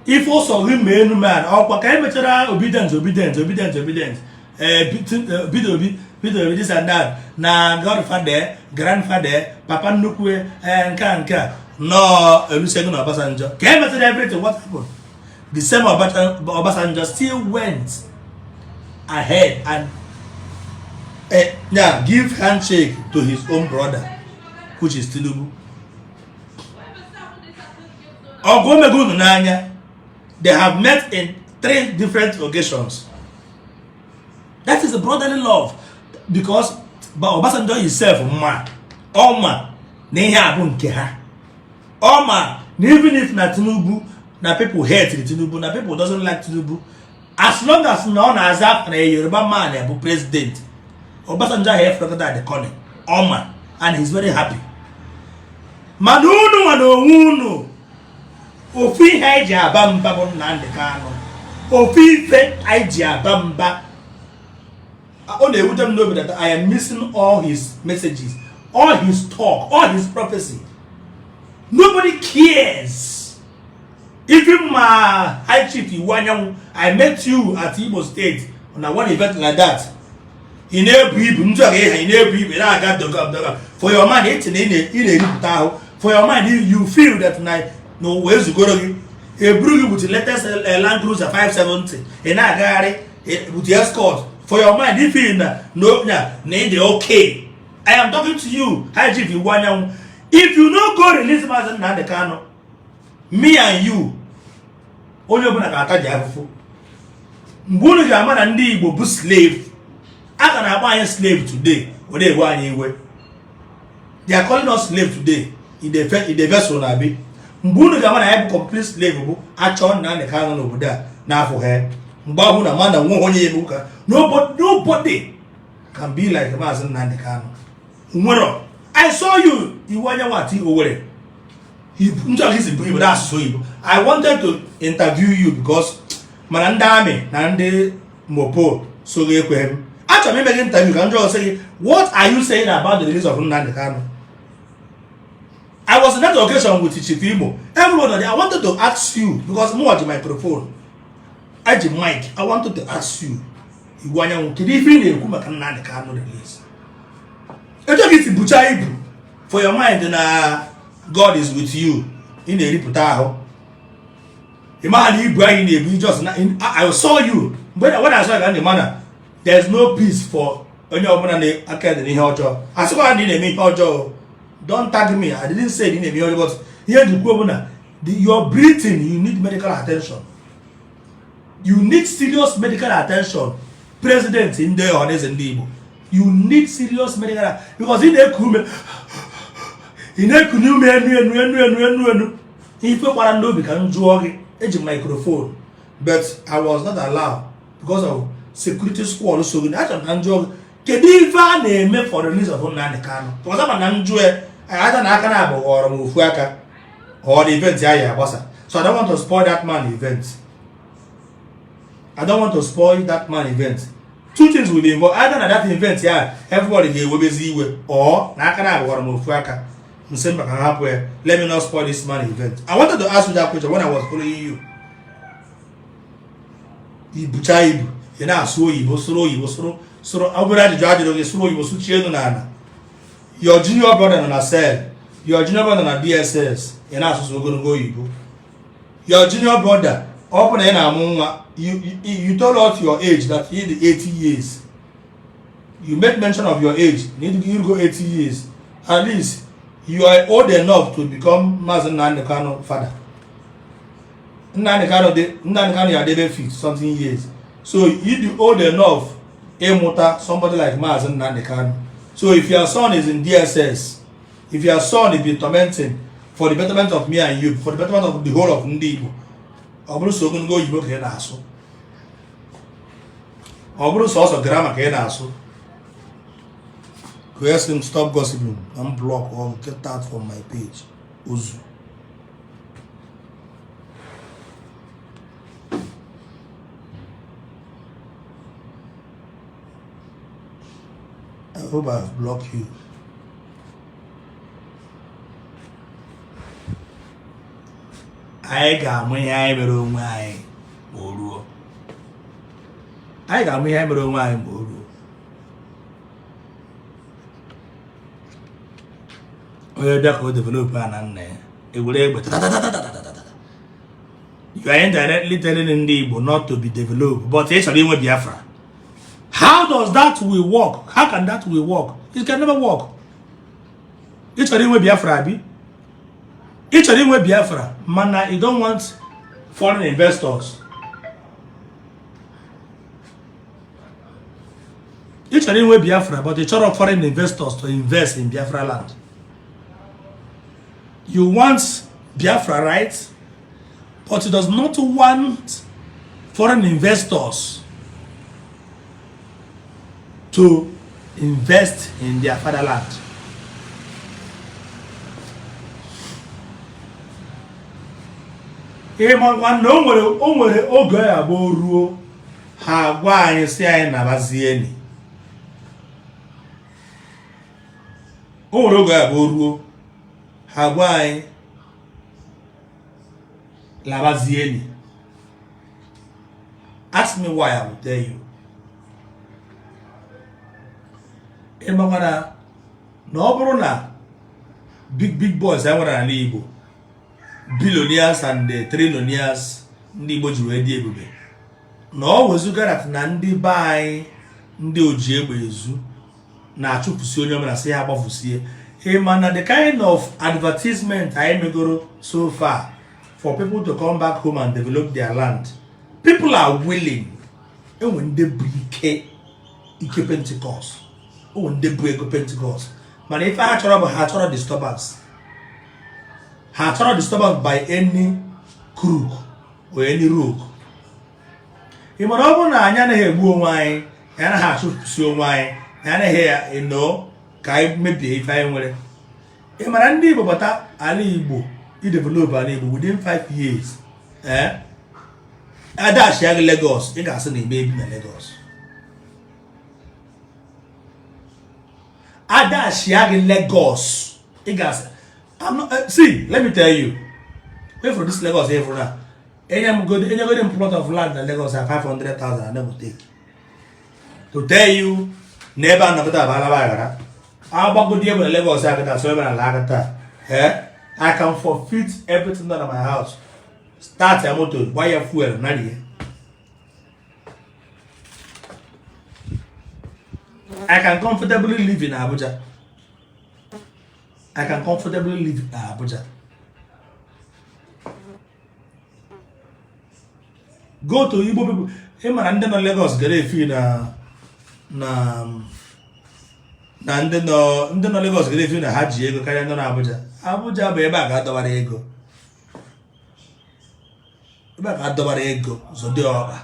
If also gị mee enu man, ọkwa ka emechara Obidient, Obidient, Obidient, Obidient, Peter Obi, Peter Obi, this and that, na godfather, grandfather, papa nnukwu, nke a nke a nọọ Olusegun Obasanjo. Ka emechara everything, what happened? The same Obasanjo still went ahead and yeah, give handshake to his own brother, which is Tinubu. Ọgụ omego unu n'anya. They have met in three different occasions. That is the brotherly love, because Obasanjo himself ma ọma na ihe a bụ nke ha. Ọma na even if na Tinubu, na people hate Tinubu, na people doesn't like Tinubu, as long as na ọ na-aza afa na Yoruba man bụ president, Obasanjo ahụ efekọta the corner ọma, and he's very happy. Mana unu nwa na onwe unu, ofu ihe anyị ji aba mba bụ Nnamdi Kanu. Ofu ife anyị ji aba mba, ọ na-ewute m n'obi that I am missing all his messages, all his talk, all his prophecy. Nobody cares. Even my high chief Iwuanyanwu, I met you at Imo State on a one event like that. Ị na-ebu ibu njọ ga ịha, ị na-ebu ibu, ị na-aga doga doga. For your mind, eche na ị na-eripụta ahụ. For your mind, you feel that na n'ụwa ezugoro gị. Eburu gị with the latest Land Cruiser 570, ị na-agagharị with the escort. For your mind, you feel na no na na ị dị okay. I am talking to you, High Chief Iwuanyanwu. If you no go release Maazị Nnamdi Kanu, me and you, onye ọbụla ga-ata ji afụfụ. Mgbe unu ga-ama na ndị Igbo bụ slave, a ga na-akpọ anyị slave today, ọ na-ewe anyị iwe. They are calling us slave today. Ide vessel na-abị. Mgbe unu ga-ama na anyị bụ complete slave bụ achọ Nnamdi Kanu n'obodo a n'afọ ha. Mgbe ahụ na ma na nwe onye ya ụka, nobody can be like Maazị Nnamdi Kanu. Nwere I saw you, Iwuanyanwu, at Owerri. Ndị ọka isi bụ Igbo na-asụsụ Igbo. I wanted to interview you because mana ndị amị na ndị mopo so gị ekweghị m. Achọrọ m ime gị interview ka m jụọ sị gị, what are you saying about the release of Nnamdi Kanu? I was in that occasion with Chief Imo. Everyone, I wanted to ask you because mụ ji microphone, eji mic. I wanted to ask you, Iwuanyanwu, kedu ife ị na-ekwu maka Nnamdi Kanu release? Etu ka isi bucha ibu, for your mind na God is with you, ị na-eripụta ahụ. Ị maha na ibu anyị na-ebu just na I saw you mgbe when I saw you, ka mana there is no peace for onye ọbụla na-aka dị n'ihe ọjọọ. A sịkwa na ị na-eme ihe ọjọọ, don't tag me. I didn't say na ị na-eme ihe ọjọọ, but ihe njikwa bụ na your breathing, you need medical attention. You need serious medical attention. President ndị Ọhaneze ndị Igbo, you need serious medical, because ị na-eku ume, ị na-ekuni ume enu enu enu enu enu enu. Ife gbara n'obi ka m jụọ gị, eji m microphone, but I was not allowed because of security squad. So gị, achọrọ m ka m jụọ gị, kedu ife a na-eme for the release of Nnamdi Kanu? Because ama na m jụọ ya, aja na aka na abụ ghọrọ m ofu aka. Or the event ya ya agbasa. So I don't want to spoil that man event. I don't want to spoil that man event. Two things will be involved. Either na that event ya everybody ga-ewebezi iwe, or na aka na-agwara m ofu aka nsị mba ka ha hapụ ya. Let me not spoil this man event. I wanted to ask you that question when I was following you. Ibucha ibu, ị na-asụ oyibo, sụrụ oyibo, sụrụ sụrụ obere ajụjụ ajụrụ gị, sụrụ oyibo sụchie elu n'ala. Your junior brother nọ na cell, your junior brother na DSS, ị na-asụsụ ogologo oyibo. Your junior brother, ọ bụ na ị na-amụ nwa, you told us your age, that he dị 80 years. You made mention of your age na you go 80 years. At least you are old enough to become Maazị Nnamdi Kanu father. Nnamdi Kanu dị, Nnamdi Kanu ya debe 50 something years, so you dị old enough ịmụta somebody like Maazị Nnamdi Kanu. So if your son is in DSS, if your son is been tormenting for the betterment of me and you, for the betterment of the whole of ndị Igbo, ọ bụrụ sọ ogologo oyibo ka ị na-asụ, ọ bụrụ sọsọ grammar ka ị na-asụ, ka m stop gossiping and block or get out from my page. Ozu. I hope I've blocked you. Anyị ga-amụ ihe anyị mere onwe anyị ma o ruo. Anyị ga-amụ ihe anyị mere onwe anyị ma o ruo. Onye bịa ka o develop a na nna ya ewere egbe tatatatatatatatata. You are indirectly telling ndị Igbo not to be developed, but ị chọrọ inwe Biafra. How does that will work? How can that will work? It can never work. Ị chọrọ inwe Biafra, abi? Ị chọrọ inwe Biafra, mana you don't want foreign investors. Ị chọrọ inwe Biafra, but ị chọrọ foreign investors to invest in Biafra land. You want Biafra, right? But you does not want foreign investors to invest in their fatherland. Ịma nwanne, o nwere oge ya bụ ruo, ha gwa anyị si anyị nabazieni. O nwere oge ya bụ ruo, ha gwa anyị labazieni. Ask me why, I will tell you. Ịmakwa na ọ bụrụ na big big boys e nwere n'ala Igbo, billionaires and the trillionaires, ndị Igbo ji wee dị ebube, na ọ wezugara na ndị be anyị, ndị oji egbe ezu na-achụpụsi onye ọbụla sị ya agbafusie. Ịma na the kind of advertisement anyị megoro so far for people to come back home and develop their land, people are willing. Enwe ndị bụ ike ike Pentecost, enwe ndị bụ ego Pentecost, mana ife ha chọrọ bụ ha chọrọ disturbance. Ha chọrọ disturbance by any crook or any rogue. Ị mara, ọ bụrụ na anyị anaghị egbu onwe anyị, anyị anaghị achụpụsi onwe anyị, anyị anaghị eno ka anyị mebie ife anyị nwere. Ị mara, ndị Igbo bata ala Igbo idevelop ala Igbo within 5 years, ee, adashia gị Lagos, ị ga-asị na ime ebi na Lagos. Adashia gị Lagos, ị ga-asị I'm not, see, let me tell you, wait for this Lagos here for now. Enye m godi, enyegodi m plot of land na Lagos at 500,000, I no go take. To tell you na ebe a nọkọta bụ alaba aghara agbagodi ebe na Lagos akịta so ebe na ala akịta, eh, I can forfeit everything done at my house, start a motor, buy ya fuel, narie. I can comfortably live in Abuja. I can comfortably live in Abuja. Go to Igbo people. Ị mara ndị nọ Lagos gara efi na ndị nọ Lagos gara efi na ha ji ego karịa ndị nọ Abuja. Abuja bụ ebe a ga-adọbara ego, ebe a ga-adọbara ego zọdị ọkpa.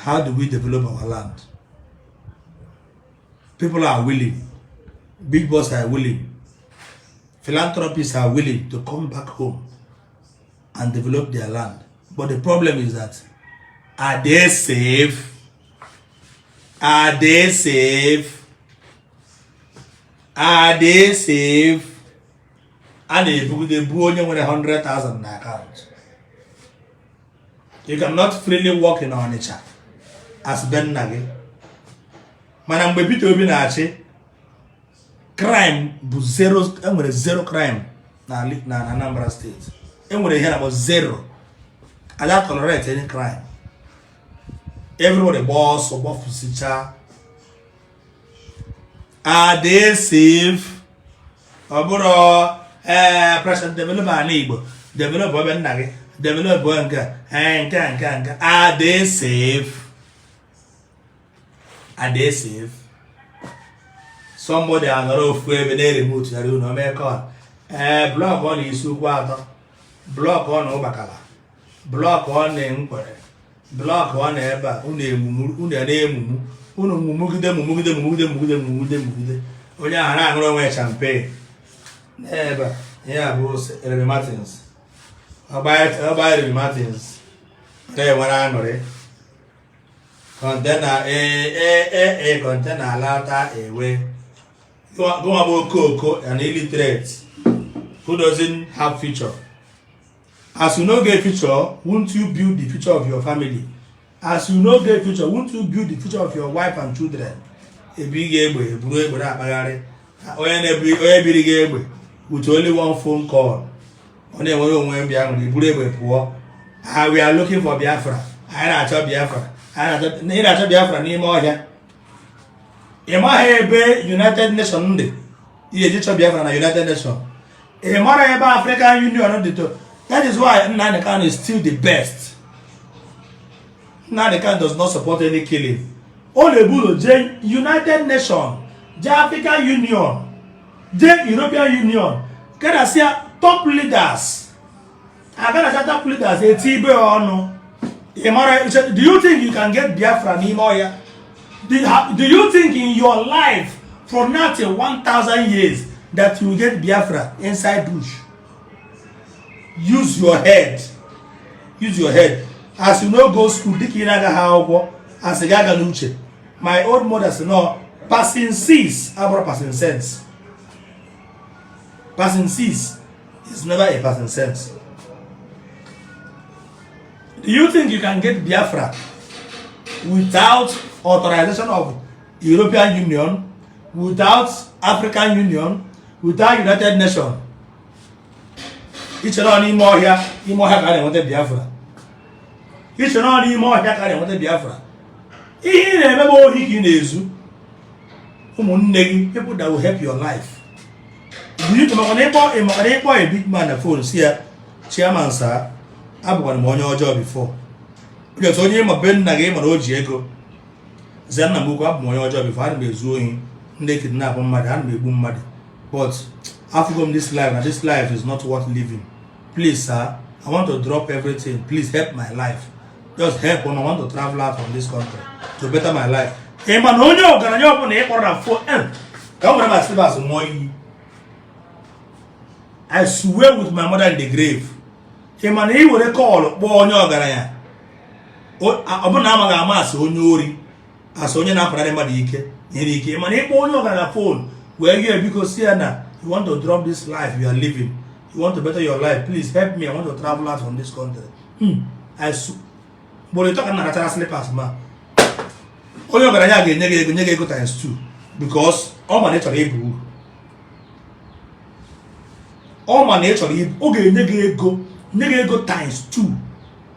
How do we develop our land? People are willing, big boss are willing, philanthropists are willing to come back home and develop their land. But the problem is that, are they safe? Are they safe? Are they safe? A na-ebugide buo onye nwere 100,000 na account. You cannot freely walk in Onitsha as be nna gị. Mana mgbe Peter Obi na-achị, crime bụ zero. Enwere zero crime na Anambra State. Enwere ihe na-akpọ zero. Ada tolerate any crime. Everybody gbaa ọsọ, gbafusicha. Are they safe? Ọ bụrụ ee, president, develop ala Igbo, develop ebe nna gị, develop nke a, ee, nke a, nke a, nke a. Are they safe? Are they safe? Somebody anọrọ ofu ebe na-eremote ya unu omee call, ee, block ọ na isi ukwu atọ, block ọ na ụgbakala, block ọ na nkwere, block ọ na ebe a. Unu emumu, unu na-emumu, unu mumugide, mumugide, mumugide, mumugide, mumugide, mumugide. Onye ahụ na-aṅụrụ onwe ya champagne n'ebe a. Ya bụ Remy Martins, ọgba Remy Martins na-enwere aṅụrị. Container, ee ee ee ee, container alata ewe. Gụnwa bụ okooko, an illiterate who doesn't have future. As you no get future, won't you build the future of your family? As you no get future, won't you build the future of your wife and children? Ebi gị egbe, eburu egbe na-akpagharị. Onye na-ebi, onye biri gị egbe with only one phone call, ọ na-enwere onwe bịa nwere iburu egbe pụọ. Ah, we are looking for Biafra. Anyị na-achọ Biafra. Anyị na-achọ, ị na-achọ Biafra n'ime ọhịa. Ị maghị ebe United Nation dị ihe eji chọ Biafra na United Nation. Ị mara ebe African Union dị to. That is why Nnamdi Kanu is still the best. Nnamdi Kanu does not support any killing. Ọ na-ebu ụzọ jee United Nation, jee African Union, jee European Union, kedasịa top leaders, agadacha top leaders eti ibe ọnụ. Ị mara, do you think you can get Biafra n'ime ọhịa? Do you think in your life from now till 1000 years that you will get Biafra inside bush? Use your head, use your head. As you no go school, dịka ị na-agaghị akwụkwọ, asị gị aga n'uche. My old mother sị no, passing six abụrụ passing sense. Passing six is never a passing sense. Do you think you can get Biafra without authorization of European Union, without African Union, without United Nations? Ichere ọ n'ime ọhịa, ime ọhịa ka a na-enweta Biafra? Ichere ọ n'ime ọhịa ka a na-enweta Biafra? Ihe ị na-eme bụ ohi ka ị na-ezu ụmụnne gị, people that will help your life. Do you maka na ịkpọ a big man na phone, si ya, "Chairman sir, abụkwara m onye ọjọọ before." Onye otu onye ịma be nna gị mara o ji ego zie, "Nna m ukwu, abụ m onye ọjọọ before. Ana m ezu ohi, ndị kidnap mmadụ, ana m egbu mmadụ, but afụgo m this life na this life is not worth living. Please sir, I want to drop everything. Please help my life. Just help me. I want to travel out from this country to better my life." Ị ma na onye ọgaranya ọbụla ị kpọrọ na phone ka o nwere ma slippers ṅụọ iyi, I swear with my mother in the grave, ị ma na ị were call kpọọ onye ọgaranya, ọ bụrụ na amaghị ama asị onye ori, asị onye na-apụnarị mmadụ ike nyere ike, mana ịkpọ onye ọgaranya phone wee gị, biko, si ya na you want to drop this life you are living, you want to better your life, "Please help me, I want to travel out from this country." Mgboro ịtọ ka m na-arachara slippers, ma onye ọgaranya ga-enye gị ego, nye gị ego times 2, because ọ ma na ị chọrọ ịba uru. Ọ ma na ị chọrọ ibu, ọ ga-enye gị ego, nye gị ego times 2.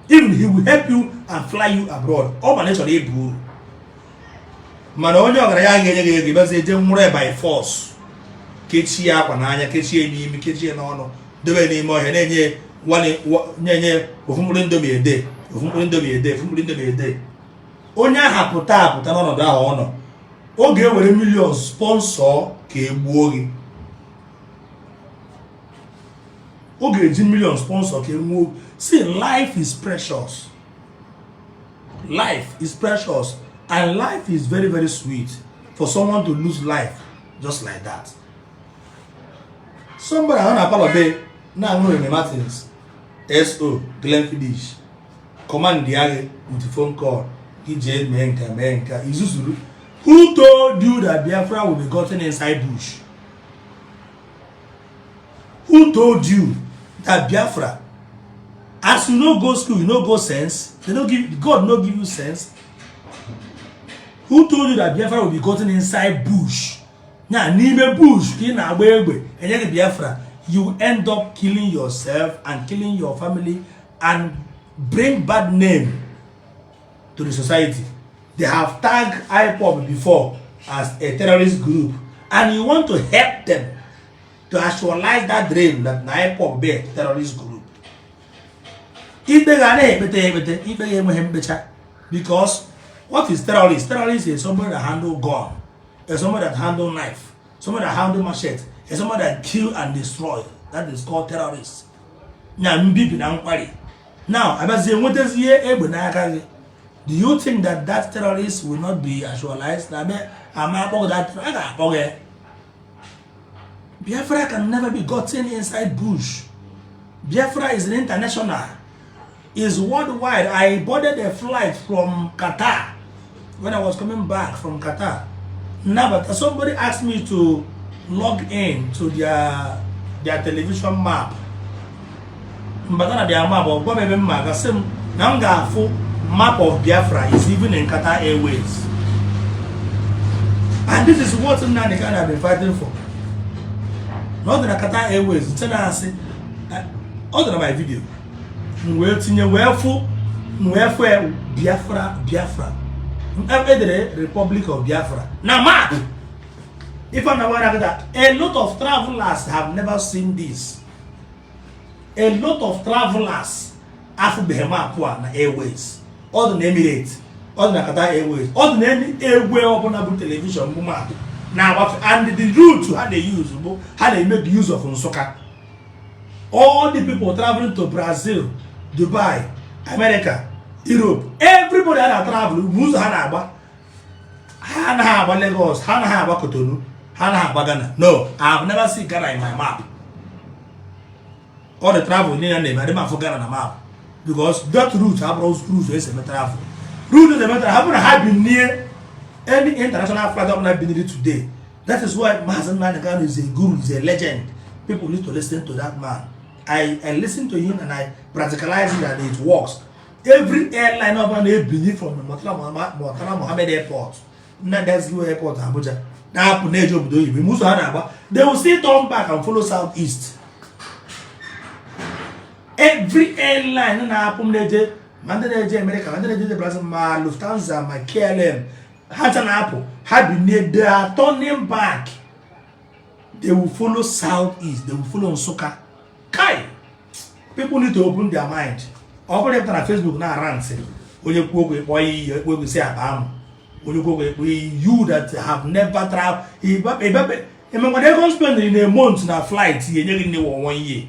Even he will help you and fly you abroad. Ọ ma na ị chọrọ ịba uru. Mana onye ọgaranya ga-enye gị ego, ịbazie je nwụrụ by force, kechie akwa n'anya, kechie n'imi, kechie n'ọnụ, dobe n'ime ọhịa, na-enye na-enye ofu mkpụrụ Indomie ede, ofu mkpụrụ Indomie ede, ofu mkpụrụ Indomie ede. Onye ahụ pụta apụta n'ọnọdụ ahụ ọ nọ, ọ ga-ewere million sponsor ka e gbuo gị. Ọ ga-eji million sponsor ka e nwuo. See, life is precious. Life is precious and life is very, very sweet. For someone to lose life just like that. Somebody ahụ na parlour be na-aṅụ Rene Martins SO Glenfiddich command ya gị with phone call gị jee mee nka mee nka izuzuru. Who told you that Biafra will be gotten inside bush? Who told you that Biafra? As you no go school, you no go sense. They no give God no give you sense. Who told you that Biafra will be gotten inside bush? Na n'ime bush ka ị na-agba egbe enye gị Biafra. You end up killing yourself and killing your family and bring bad name to the society. They have tagged IPOB before as a terrorist group, and you want to help them to actualize that dream that na IPOB be a terrorist group. Ikpe ga na-ekpete ekpete, ikpe ga enweghị mkpecha, because what is terrorist? Terrorist is somebody that handle gun, is somebody that handle knife, somebody that handle machete, is somebody that kill and destroy. That is called terrorist. Na mbibi na nkwari. Now abịazie nwetazie egbe n'aka gị, do you think that that terrorist will not be actualized? Na abịa ama akpọ that, a ga-akpọ gị. Biafra can never be gotten inside bush. Biafra is an international, is worldwide. I boarded a flight from Qatar. When I was coming back from Qatar, now, but somebody asked me to log in to their television map. Mbata na their map, ọ gwa m ebe m ma aga, sị m na m ga-afụ map of Biafra is even in Qatar Airways. And this is what Nnamdi Kanu have been fighting for. Na ọ dị na Qatar Airways nche na-asị ọ dị na my video m wee tinye wee fụ m wee fụ ya. Biafra, Biafra edere Republic of Biafra na map. Ife na gbara kịta, a lot of travelers have never seen this. A lot of travelers afụbeghị map a na airways. Ọ dị na Emirates, ọ dị na Qatar Airways, ọ dị na any airway ọbụla bụ television bụ map na-agbafe. And the route ha na-use bụ ha na-eme use of Nsụka. All the people traveling to Brazil, Dubai, America, Europe, everybody ha na-travel bụ ụzọ ha na-agba. Ha anaghị agba Lagos, ha anaghị agba Cotonou, ha anaghị agba Ghana. No, I have never seen Ghana in my map. All the travel niile na-eme, adị m afụ Ghana na map, because that route abụrụ route esi eme travel. Route esi eme travel ha bụrụ na ha bi near any international flight ọbụla biniri today. That is why Mazi Nnamdi Kanu is a guru, is a legend. People need to listen to that man. I listen to him and I practicalize it and it works. Every airline ọbụla na-ebinye from Murtala Mohammed Airport, Nnamdi Azikiwe Airport, Abuja, na-apụ na-eje obodo oyibo, ime ụzọ ha na-agba, they will still turn back and follow south east. Every airline na-apụ m na-eje, ma ndị na-eje America, ma ndị na-eje Brazil, ma Lufthansa, ma KLM, ha ncha na-apụ, ha binie, they are turning back, they will follow south east, they will follow Nsukka. Kai, people need to open their mind. Ọ bụrụ ịpụta na Facebook na arantị, onye kwuo okwu ịkpọ iyi, ekwu okwu si akpa amụ, onye kwuo okwu ịkpọ iyi. You that have never travel, emekwara ego spend in a month na flight ya enye gị nne one year.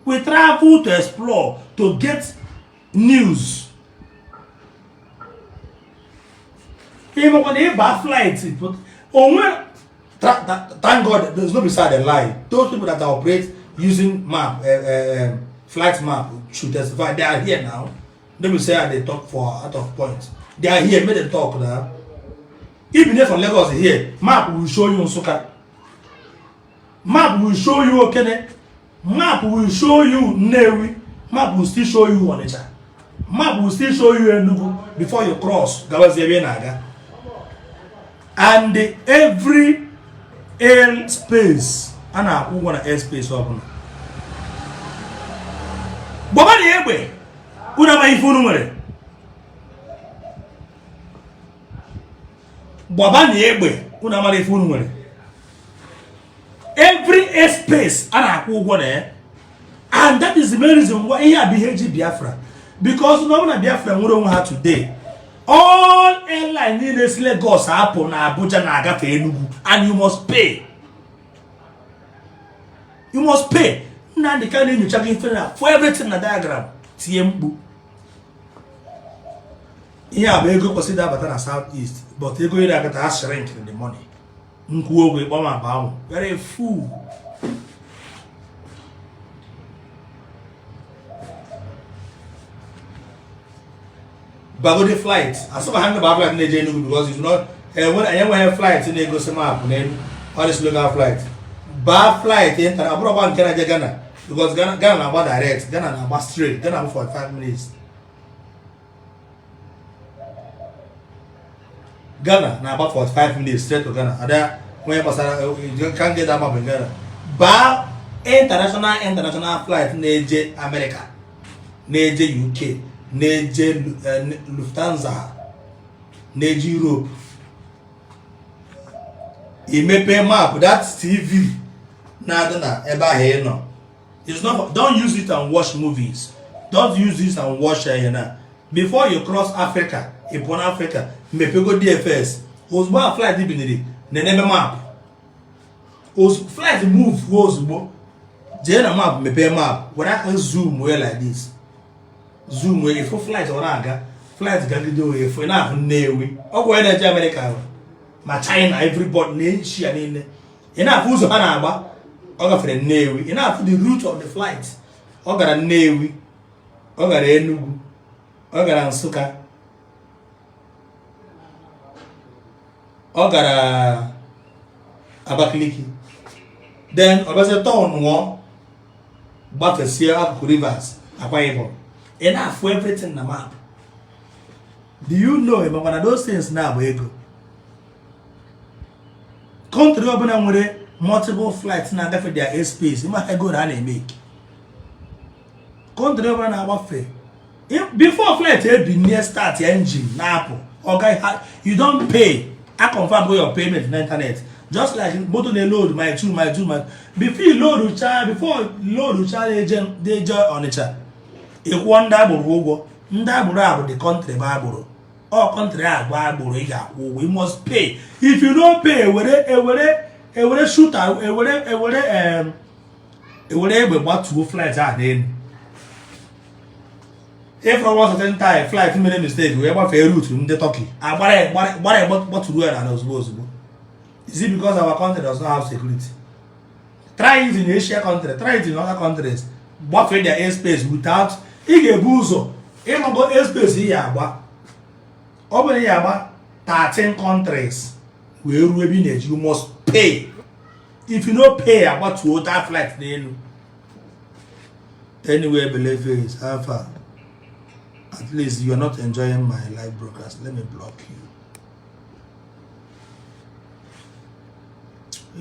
We travel to explore, to get news. Ịmakwa na ịba flight onwe. Thank God there's no beside a lie. Those people that operate using map, flight map should testify. They are here now. Let me say they talk for out of point. They are here, make them talk now. If you from Lagos here, map will show you Nsukka, map will show you Okene, map will show you Nnewi, map will still show you Onitsha, map will still show you Enugu before you cross gawazie ebe ị na-aga. And every air space a na-akwụ ụgwọ na airspace ọbụla gbaba na egbe. Unu amaghị ife unu nwere. Gbaba na egbe, unu amara ife unu nwere. Every airspace a na-akwụ ụgwọ na ya, and that is the main reason why ihe a bụ ihe eji Biafra, because na ọ bụ na Biafra nwere onwe ha today, all airline niile si Lagos apụ na Abuja na-agafe Enugu, and you must pay, you must pay. Nnamdi Kanu na-enyocha gị ife na for everything na diagram. Tie mkpu. Ihe a bụ ego kwesịrị abata na South East, but ego iri akata ha shrink the money. Nkwuo okwu, ịkpọ m akpa ahụ. Very fool. Bagodi flight asọba ha ngaba flight na-eje Enugu, because if not, anyị enweghị flight na-egosi map n'elu. All this local flight, baa flight ịntara, ọ bụrụkwa nke na-eje Ghana, because Ghana na-agba direct, Ghana na-agba straight. Ghana bụ 45 minutes. Ghana na-agba 45 minutes straight to Ghana. Ada onye gbasara ka ngeda ama bụ Ghana. Baa international flight na-eje America, na-eje UK, na-eje Lufthansa, na-eje Europe. Imepe map, that TV na-adị na ebe ahụ ị nọ. It's not, don't use it and watch movies. Don't use this and watch na before you cross Africa, ị pụọ na Africa, mepego DFS ozugbo a flight biniri na-enebe map. Flight move ozugbo, jee na map, mepee map, were aka zoom wee like this, zoom wee ịfụ flight ọ na-aga. Flight gagide wee fụ, ị na-ahụ Nnewi, ọgwụ onye na-eje Amerịka ma China, everybody na Asia niile, ị na-afụ ụzọ ha na-agba. Ọ gafere Nnewi, ị na-afụ the route of the flight. Ọ gara Nnewi, ọ gara Enugu, ọ gara Nsụka, ọ gara Abakaliki, then ọ bịazie tọnụọ, gbafesie akụkụ Rivers, Akwa Ibom. Ị na-afụ everything na map. Do you know makwa na those things na-abụ ego? Country ọbụla nwere multiple flights na-agafe their airspace, ịma ego na a na-emeke. Country ọbụla na-agbafe, before flight ebinie, start engine na-apụ, ọ gaghị, you don pay. A confirm your payment na internet, just like moto na-load my two my two my before you load cha, before load cha na-eje Ọnịcha, ịkwụọ ndị agboro ụgwọ. Ndị agboro a bụ the country bụ agboro ọ country a bụ agboro. Ị ga-akwụ ụgwọ, you must pay. If you no pay, ewere ewere ewere shooter, ewere ewere ewere egbe gbatuo flight a n'elu. If for one certain time flight mere mistake wee gbafee route ndị Turkey, agbara gbara gbaturu ya n'ala ozugbo ozugbo. Is it because our country does not have security? Try it in Asia country, try it in other countries. Gbafee their airspace without, ị ga-ebu ụzọ ịmago airspace ị ya agba. Ọ bụrụ na ị ya agba 13 countries wee ruo ebe ị na-eji, you must pay. If you no pay, agbatuo that flight n'elu. Anyway, believe it, alpha, at least you are not enjoying my live broadcast. Let me block you,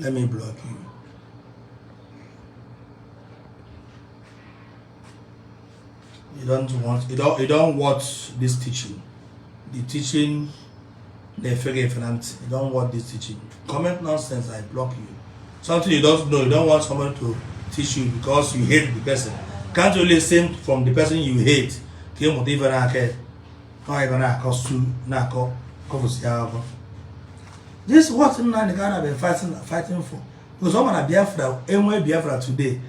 let me block you. You don't want, you don't want this teaching. The teaching na-efe gị efe na ntị. You don't want this teaching. Comment nonsense, I block you. Something you don't know, you don't want someone to teach you because you hate the person. Can't you listen from the person you hate ka ịmụta ife n'aka ya? Ọ ị na-akọ su na-akọ kọfụsi akụkọ. This is what Nnamdi Kanu been fighting for, because ọ ma na Biafra enwe Biafra today,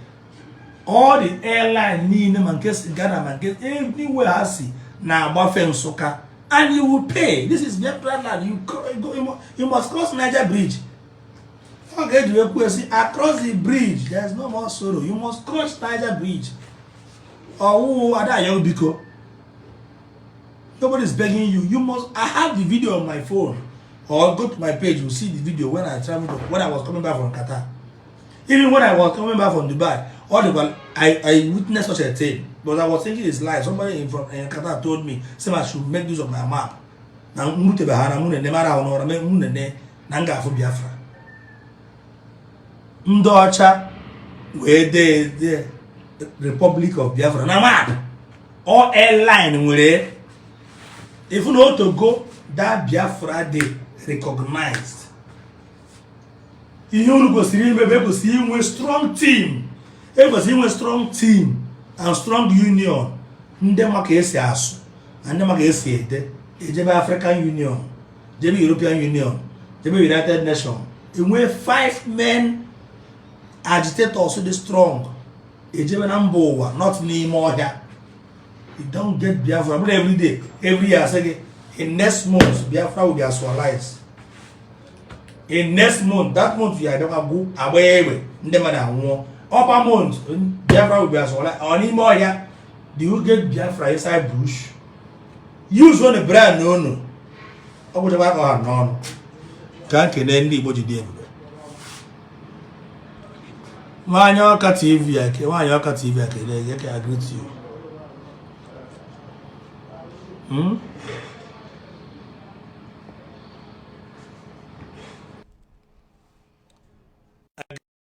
all the airline niile, ma nke si Ghana, ma nke anywhere ha si na-agbafe Nsụka, and you will pay. This is Biafra land. You must cross Niger Bridge. Ọ ga-eji wee kwuo sị, "Across the bridge there is no more sorrow." You must cross Niger Bridge. Ọwụwụ adayo, biko, nobody is begging you. You must. I have the video on my phone, or go to my page, you see the video when I traveled, when I was coming back from Qatar, even when I was coming back from Dubai. All the while I witnessed such a thing, but I was thinking it's lie. Somebody in Qatar told me say I should make use of my map na m rutebe ha na mụ nene mara ahụ n'ụra mụ nene na m ga-afụ Biafra. Ndị ọcha wee dee dee Republic of Biafra na map. All airline nwere ifu na otogo that Biafra dey recognized. Ihe unu kwesịrị ime bụ, ekwesịrị inwe strong team, ekwesịrị inwe strong team and strong union, ndị ma ka esi asụ na ndị ma ka esi ede, ejebe African Union, jebe European Union, jebe United Nations, enwee five men agitators dị strong, ejebe na mba ụwa, not n'ime ọhịa. You don't get Biafra. Bụrụ every day, every year, asị gị In next month, Biafra will be actualized. In next month, that month ya abịakwa gwụ, agba egbe, ndị mmadụ anwụọ. Upper month, Biafra will be actualized. Ọ n'ime ọhịa, do you get Biafra inside bush? Use one brain unu. Ọ gwụchakwa aka ha n'ọnụ. Ka nkene ndị Igbo ji dị ebube. Nwaanyị Ọka TV eke, Nwaanyị Ọka TV ekele gị, I greet you.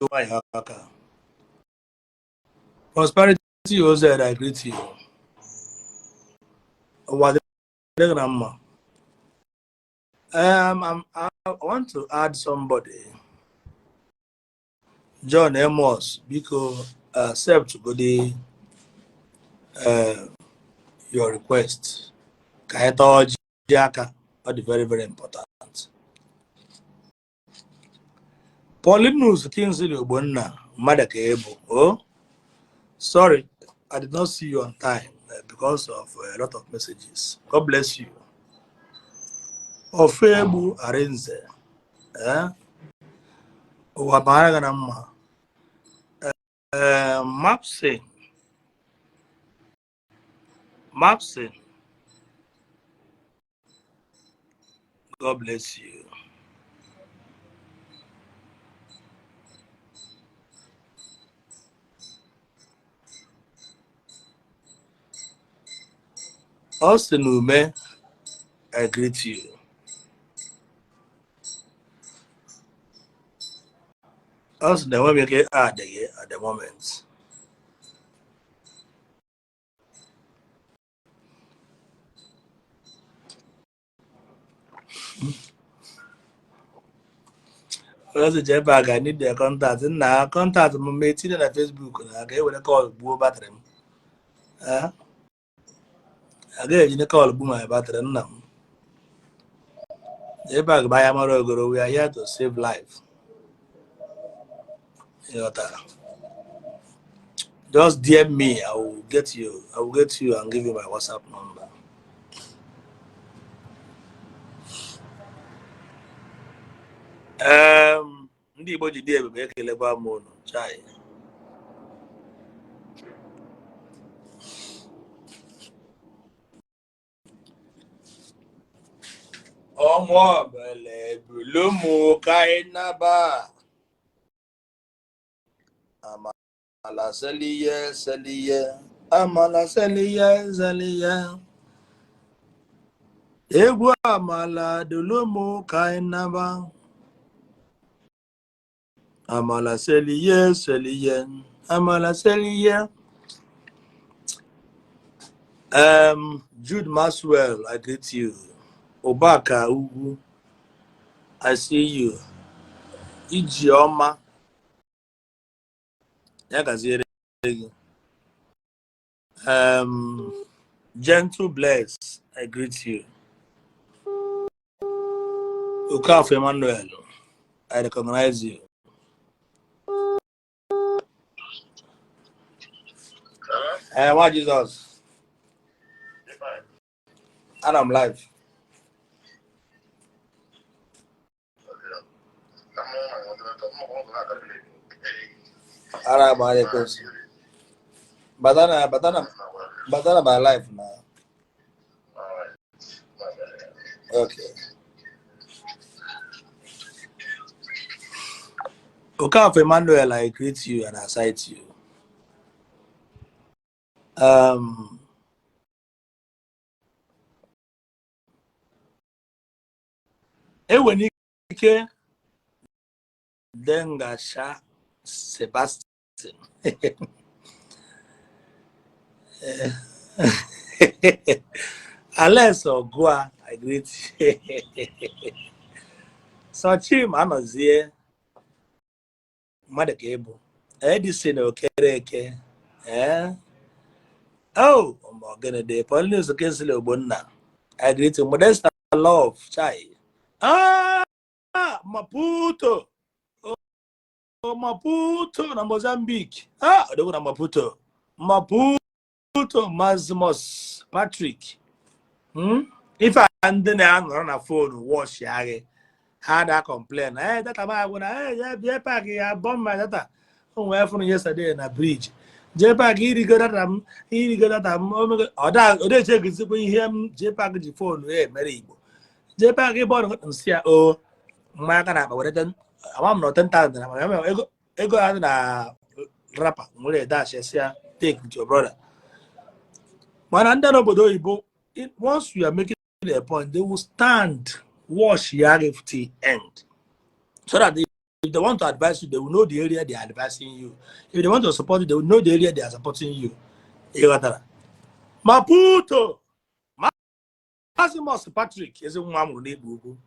Nwaanyị Ọka. Prosperity OZ, I greet you. Ụwa dịrị gị na mma. I want to add somebody. John Amos, biko accept godi your request. Ka anyị tọọ ji aka, ọ dị very very important. Paulinus Kingsley Ogbonna, mmadụ ka ị bụ. Oh, sorry, I did not see you on time because of a lot of messages. God bless you. Ofegbu Arinze, eh? Ụwa bara gị na mma. Mapsin, Mapsin, God bless you. Austin Ume, I greet you. Austin, enwe m ike add gị at the moment. Ọzọ jee ebe a ga need their contact. Nna, contact m ma etinye na Facebook na ga-ewere call gbuo battery m. Eh? A ga-ejide call gbuo my battery, nna m. Ebe a gba ya mara ogoro, we are here to save life. Ịghọtara? Just DM me, I will get you. I will get you and give you my WhatsApp number. Ndị Igbo ji dị ebube, ekelekwa m unu. Chai. Ọmụ ọbele bulu mụ ka anyị naba. Amala seliye seliye, amala seliye seliye. Egwu amala dulu mụ ka anyị naba. Amala seliye seliye, amala seliye. Jude Maxwell, I greet you. Ubaka Ugwu, I see you. Ijeọma, ya gaziere gị. Gentle Bless, I greet you. Okafor Emmanuel, I recognize you. Eh, nwa Jesus, ana m live. Ara agbara ekwensu. Bata na, bata na, bata na my live na. Okay. Okafor Emmanuel, I greet you and I cite you. Enwere ike Dengasha Sebastian. Alex Ogua, I greet you. Sochim Anozie, mmadụ ka ịbụ. Edison Okereke, eh? Oh, Omogenede, Paulinus Kingsley Ogbonna, I greet you. Modesta Love, Chai. Ah, Maputo. Oh, Maputo na Mozambique. Ah, odogwu na Maputo. Maputo Maximus Patrick. Ife a ndị na-anọrọ na phone watch gị, ha da complain, "Ee, data m agwụ na ee, JPAC ya burn my data." O nwee fụrụ yesterday na bridge, JPAC irigo data m, irigo data m. Ọ da-eche egozikwa ihe m JPAC ji phone ya emere Igbo. JPAC burn nsị ya o mmanya aka na akpa were ama m na 10,000 na mana ego ego ya dị na wrapper nwere dash esi ya, "Take with your brother." Mana ndị n'obodo oyibo, once you are making a point, they will stand watch ya till end, so that if they want to advise you, they will know the area they are advising you. If they want to support you, they will know the area they are supporting you. Ịghọtara? Maputo Maximus Patrick, ezi nwa amụrụ n'Igbo Ukwu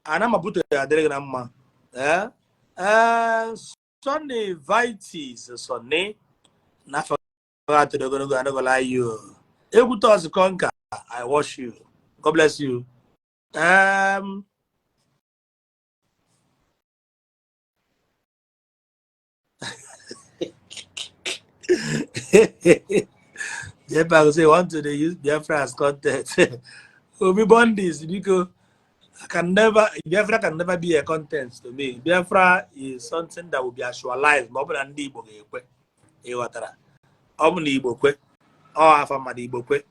ana Maputo, ya adịrị gị na mma. Ee ee, Sonny Vitis, Sonny n'afọ atụrụ ogologo anọgọla you. Egwu Tos Conquer, I watch you. God bless you. JPAC say want to dey use Biafra as content. Obi Bondis, biko, I can never, Biafra can never be a content to me. Biafra is something that will be actualized ma ọ bụ na ndị Igbo ga-ekwe. Ịghọtara? Ọ bụ na Igbo kwe, ọ afa mmadụ Igbo kwe.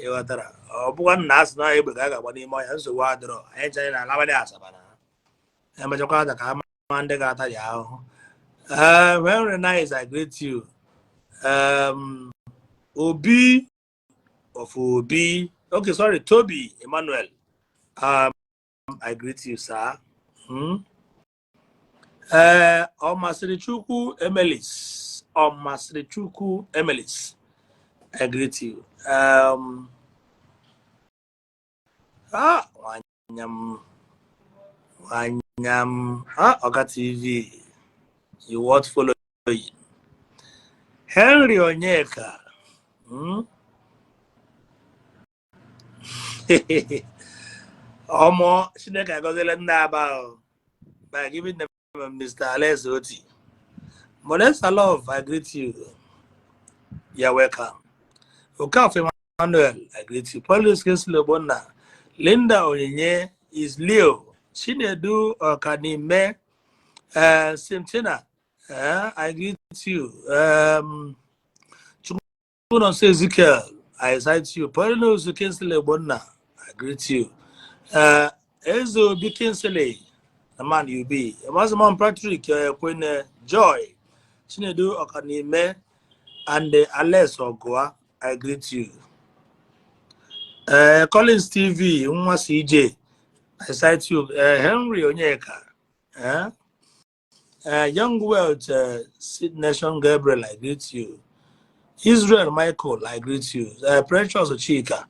Ịghọtara? Ọ bụkwa nna asị na egbe ka a ga-agba n'ime ọhịa, nsogbu adịrọ. Anyị chere na alabadị Asaba na emechakwa aja ka ama ndị ga-ata ya ahụhụ. Very nice, I greet you. Obi of Obi. Okay, sorry, Toby Emmanuel. I greet you, sir. Ọ masịrị Chukwu Emelis. Ọ masịrị Chukwu Emelis. I greet you. Ah, Wanyam, Wanyam, ah, Oga TV, you worth following. Henry Onyeka. Ọmọ Chineke agọziela ndị Aba o, by giving them Mr. Alex Oti. Modesta Love, I greet you. You're welcome. Okafor Emmanuel, I greet you. Paulus Kinsley Ogbonna, Linda Onyinye is Leo, Chinedu Okanime, Simtina, I greet you. Chukwunonso Ezekiel, I cite you. Paulus Kinsley Ogbonna, I greet you. Eze Obi Kinsley, the man you be. Mazimon Patrick, Queen Joy, Chinedu Okanime, and Alex Ogua, I greet you. Collins TV, Nwa CJ, I cite you. Henry Onyeka, Young Wealth, Sid Nation Gabriel, I greet you. Israel Michael, I greet you. Precious Chika,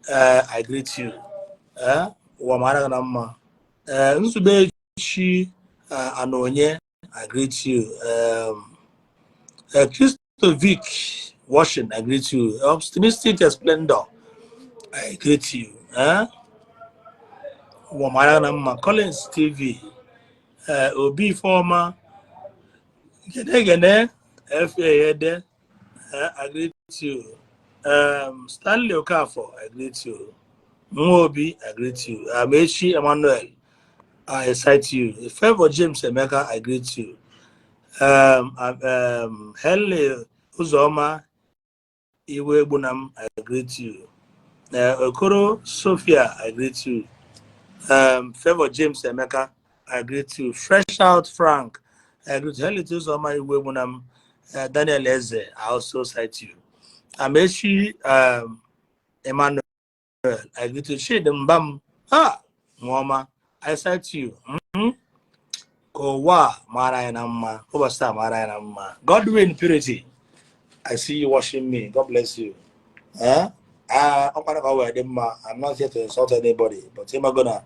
I greet you. Ụwa mara gị na mma. Nzubechi Anonye, I greet you. Christovic Washington, I greet you. Optimistic Splendor, I greet you. Ụwa mara gị na mma. Collins TV, Obi Ifeoma, Gene Gene, F.A. Ede, I greet you. Stanley Okafor, I greet you. Nwobi, I greet you. Amechi Emmanuel, I cite you. Favor James Emeka, I greet you. Henley Uzoma Iwe Bunam, I greet you. Okoro Sophia, I greet you. Favor James Emeka, I greet you. Fresh Out Frank, I greet you. Henley Uzoma Iwe Bunam, Daniel Eze, I also cite you. Amechi Emmanuel, I greet you. Chidi Mbam, ah, Nwoma, I cite you. Ka ụwa a mara anyị na mma, ụbọchị taa mara anyị na mma. Godwin Purity, I see you watching me. God bless you. Eh? Ah, ọkwana ka ọ wee dị mma. I'm not here to insult anybody, but ịmago na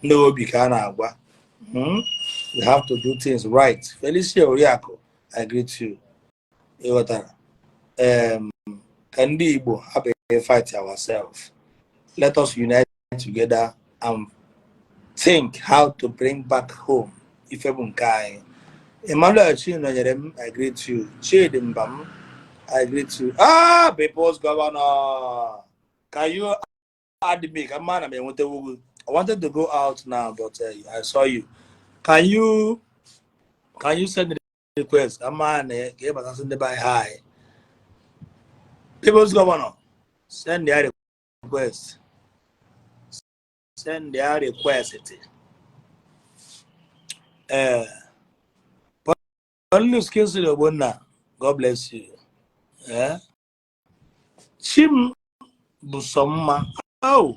ndị obi ka a na-agwa. You have to do things right. Felicia Oriakụ, I greet you. Ịghọtara? Ka ndị Igbo hapụ fight ourselves. Let us unite together and think how to bring back home ife bụ nke anyị. Emmanuel Chinonyere m, I greet you. Chidi Mbam, I greet you. Ah, People's Governor, can you add me ka mma na m enwetawo gị. I wanted to go out now, but I saw you. Can you send the request ka mma na ka ị batasị ndị be anyị hi. People's Governor, send their request. Send their request. Paulinus Kingsley Ogbonna, God bless you. Chim bụ sọ mma. Oh,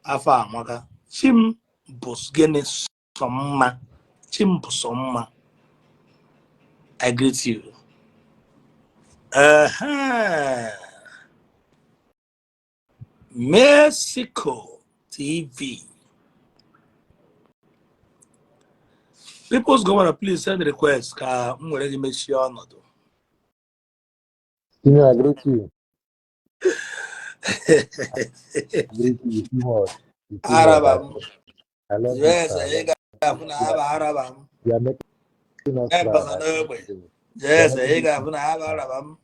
afọ amaka. Chim bụ gịnị sọ mma? Chim bụ sọ mma. I greet you. Mexico TV. People's Governor, please send request ka m were gị mechie ọnọdụ. Senior, I greet you. I greet you too much. You too much. Araba m. I love you, Yes, sir. ị ga-afụ na aba araba m. You are making us Ee, proud. basa n'ogbe. Yes, ị ga-afụ na aba araba m.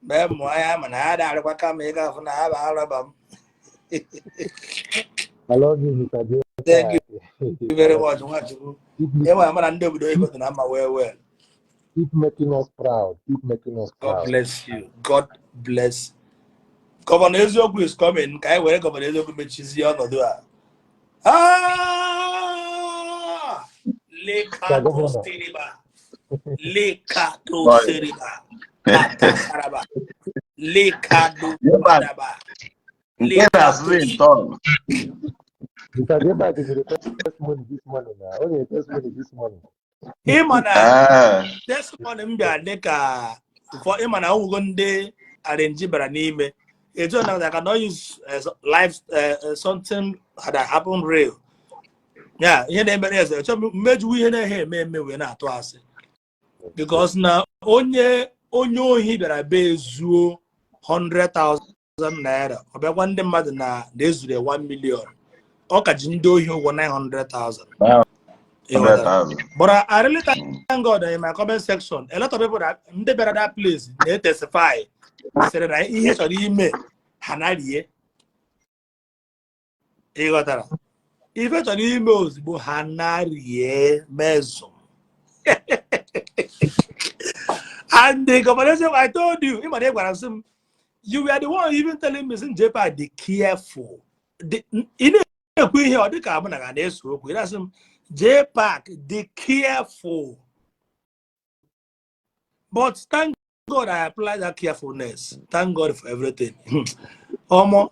Mgbe m mụọ ya mana ha darịkwa kama ị ga-afụ na aba araba m. I love you, Mr. J. Thank you very much, Nwachukwu. Keep, Ịnwe mara ndị obodo oyibo dị na mma well well. Keep making us proud. Keep making us God proud. bless you. God bless. Governor Eziokwu is coming. Ka anyị were Governor Eziokwu mechizie ọnọdụ a. Ah! Lekato Governor. Siriba. Lekato Siriba. Katasaraba. Lekado Madaba. Nke na-asụzi in tongue. Mr. J. is the testimony this morning. Now. Only testimony this morning. Ịma na Ah, testimony m bịara dị ka ụfọ ịma na ọgwụgwọ ndị arrange bara n'ime etu na I cannot use life something that happened real ya ihe na-emere eze chọọ m mmejuwu ihe na-ehe eme eme wee na-atụ asị because na onye ohi bịara be zuo 100,000 naira, ọ bịakwa ndị mmadụ na na-ezuru 1 million, ọ ka ji ndị ohi ụgwọ 900,000. Ịghọtara? 100,000. But I really thank God that in my comment section, a lot of people that ndị bịara that place na-etestify sịrị na ihe chọrọ ime ha narie. Ị ghọtara? Ife chọrọ ime ozugbo ha narie mezụ. And the governor said, I told you, ịma na ị gwara m sị m, you were the one even telling me, sị JPAC dị careful. Ị na-ekwu ihe ọ dị ka mụ na ga na-eso okwu. Ị na-asị m, JPAC dị careful. But thank God I applied that carefulness. Thank God for everything. Omo,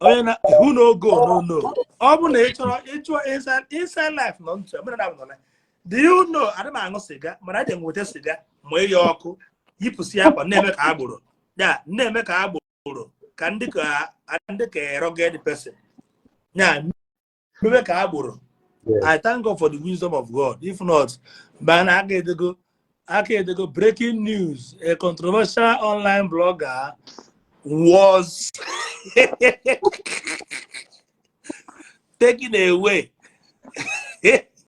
onye na who no go no no. Ọ bụ na ị chọrọ ịchọ inside life nọ ntụ mụ na nọ na. Do you know ana m aṅụ sịga mana aje nweta sịga ma ịya ọkụ yipụsị akwa na-eme ka agboro ya na-eme ka agboro ka ndị ka rugged person ya mebe ka agboro. I thank God for the wisdom of God. If not, man, aka edego breaking news. A controversial online blogger was taken away.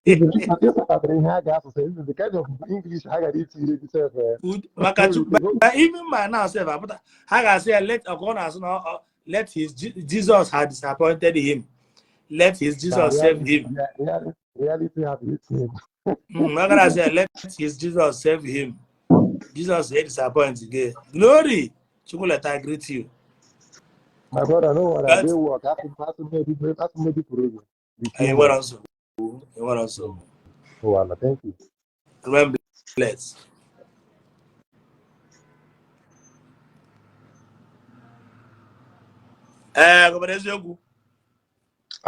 Even ihe a ga-asụsụ, even the kind of English ha gara itiri gị sef. Maka Chukwu, even ma now sef apụta ha ga-asị ya let ọkụ ọ na-asụ na let his Jesus had disappointed him. Let his Jesus save him. Reality have hit him. Ọ gara asị ya let his Jesus save him. Jesus dey disappoint again. Glory. Chukwuleta, I greet you. My brother, no worry, I But dey work. Asụ maybe pụrụ ego. Anyị nwere nsogbu. Enwere nsogbu. Wala, thank you. Remain blessed. Ee, Governor Eziokwu,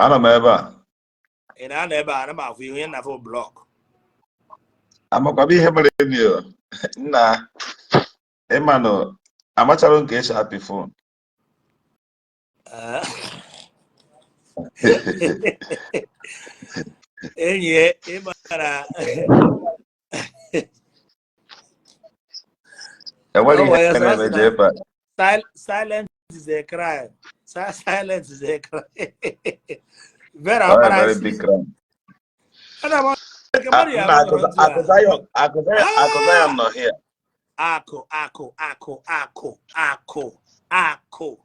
Anọ m ebe a. Ị na-anọ ebe a, ana m afụ ihe onye na-afụ block. Amakwa m ihe mere ni o. Nna, ịmanụ, amachara m ka esi apị phone. Enyi ya, ị mara Enwere o ihe nwere na-eme sị na JPAC. Silence is a crime. Silence is a crime. Vera Ọ Ọkpara very si big crime. ana m nke Ah, mmadụ ya nna nọrọ ntụ a. Akụ Zion nọ here. Akụ akụ akụ akụ akụ akụ.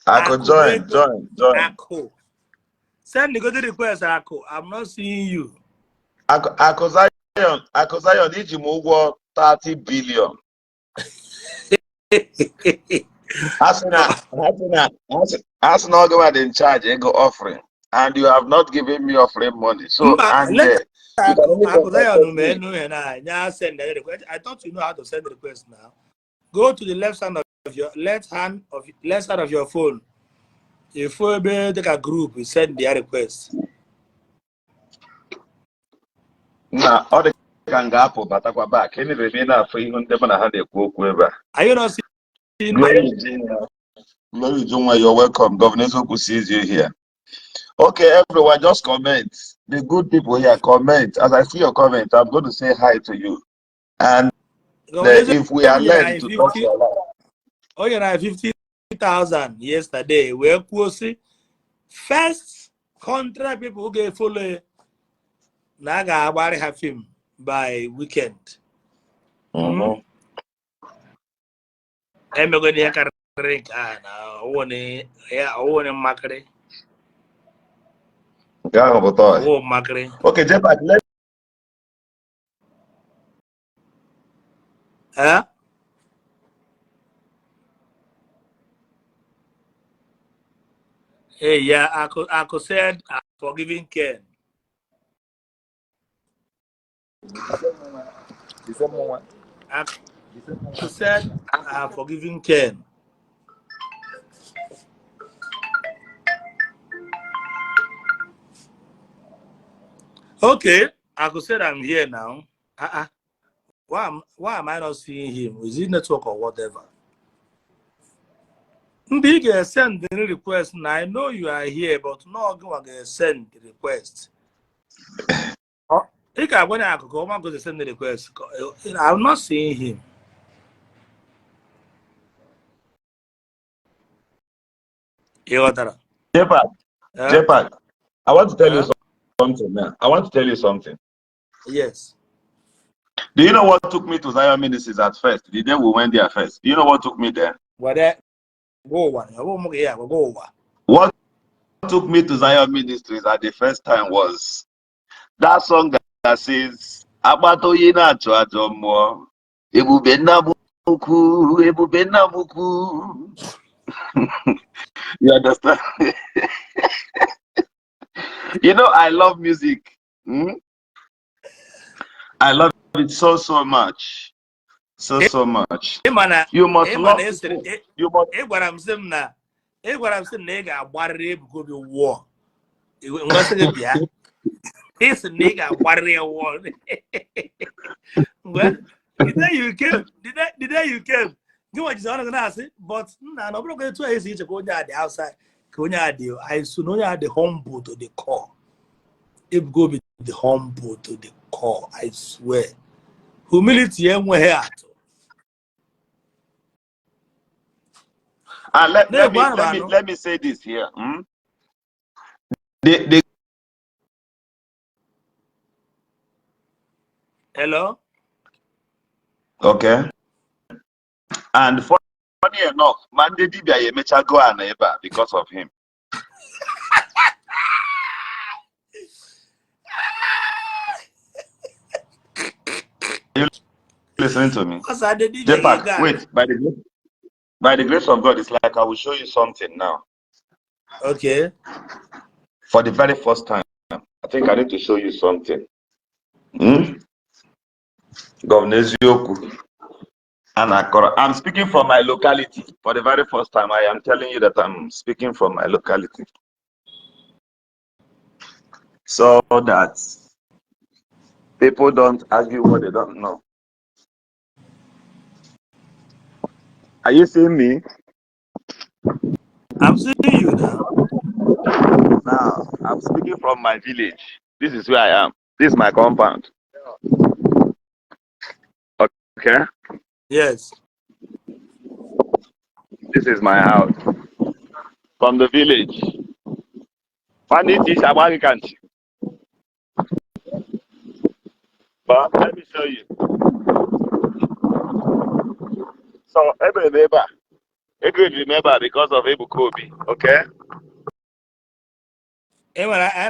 Akụ, Akụ join, ego. Join, join. Akụ. Send the good request, Akụ. I'm not seeing you. Akụ, Akụ Zion, Akụ Zion, iji m ụgwọ 30 billion. A sị na ọ gịnwa dị in charge ego offering and you have not given me offering money. So Mba, and let you can only Akụ Zion compensate mee me. nu ihe na nya send the request. I thought you know how to send request now. Go to the left hand of your left hand of left side of your phone. If you take a group, you send their request. Na ọ dị ka m ga-apụ batakwa back. Enere m ị na-afụ ihu ndị mụ na ha na-ekwu okwu ebe a. Are you not seeing Glory me? Ujunwa. Glory Ujunwa, you're welcome. Governor Eziokwu sees you here. Okay, everyone, just comment. The good people here, comment. As I see your comment, I'm going to say hi to you. And Governor if we are Eziokwu nyere led anyị to touch 50 your life, o nyere anyị 50,000 yesterday wee kwuo sị first 100 people ga-efolo ya na a ga-agbarị ha film by weekend. Emego ihe karịrị nke a na ọwụne mmakịrị. Nke ahụ bụ toy. Ọwụ mmakịrị. Okay, Jepak, let Eh? Hey, yeah, Aku said, I'm forgiving Ken. The same one. Aku said, I'm forgiving Ken. Okay, Aku said I'm here now. Uh-uh. Why am I not seeing him? Is it network or whatever? Ndị ị ga-esend the request na I know you are here, but no gị nwa ga-esend the request. Ị ga-agwa ya akụkụ ọma go send the request. I'm not seeing him. Ị ghọtara? Jepak, Eh? Jepak, I want to tell you Eh? something now. I want to tell you something. Yes. Do you know what took me to Zion Ministries at first? The day we went there first. Do you know what took me there? Were gwa ụwa ọ bụ mụ ga ya gwa ụwa. What took me to Zion Ministries at the first time was that song that says, "Agbata oyi na-achụ ajọ mmụọ, ebube nna m ukwu, ebube nna m ukwu." You understand? I love music. I love it so, so much. So, so much. Ịma na You must ịma love na esere people. You must ị gwara m sị m na ị gwara m sị m na ị ga-agbarịrị Ebuka Obi wụọ ngasị gị bịa ị sị na ị ga-agbarịrị ya wụọ mgbe the day you came the day you came gị nwa jizi ọnụ gị na-asị but nna na ọ bụrụ ka etu a esi iche ka onye a dị outside ka onye a dị I so na onye a dị humble to the core. Ebuka Obi dị humble to the core, I swear. Humility enweghị atụ. And let me Na-egwu let me anụmanụ. let me say this here. The Hello. Okay. And funny enough, Mande dibia ya emechago ana ebe a because of him. Are you listening to me? Ọsọ adị dibia Jepak, ga-ego. Wait, by the grace of God, it's like I will show you something now. Okay. For the very first time, I think I need to show you something. Governor Eziokwu. And Akoro. I'm speaking from my locality. For the very first time, I am telling you that I'm speaking from my locality. So that people don't argue what they don't know. Are you seeing me? I'm seeing you now. Now, I'm speaking from my village. This is where I am. This is my compound. Okay? Yes. This is my house. From the village. Funny this country. But let me show you. So, ebe ebe a, Ego m ebe a because of Ebuka Obi, okay? E nwere anyị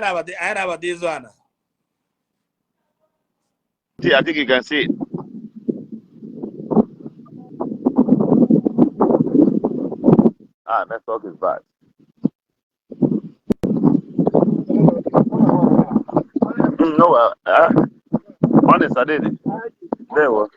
na-abata ịzụ ana. See, I think you can see it. Ah, network is bad. No, honest, I did it. There was.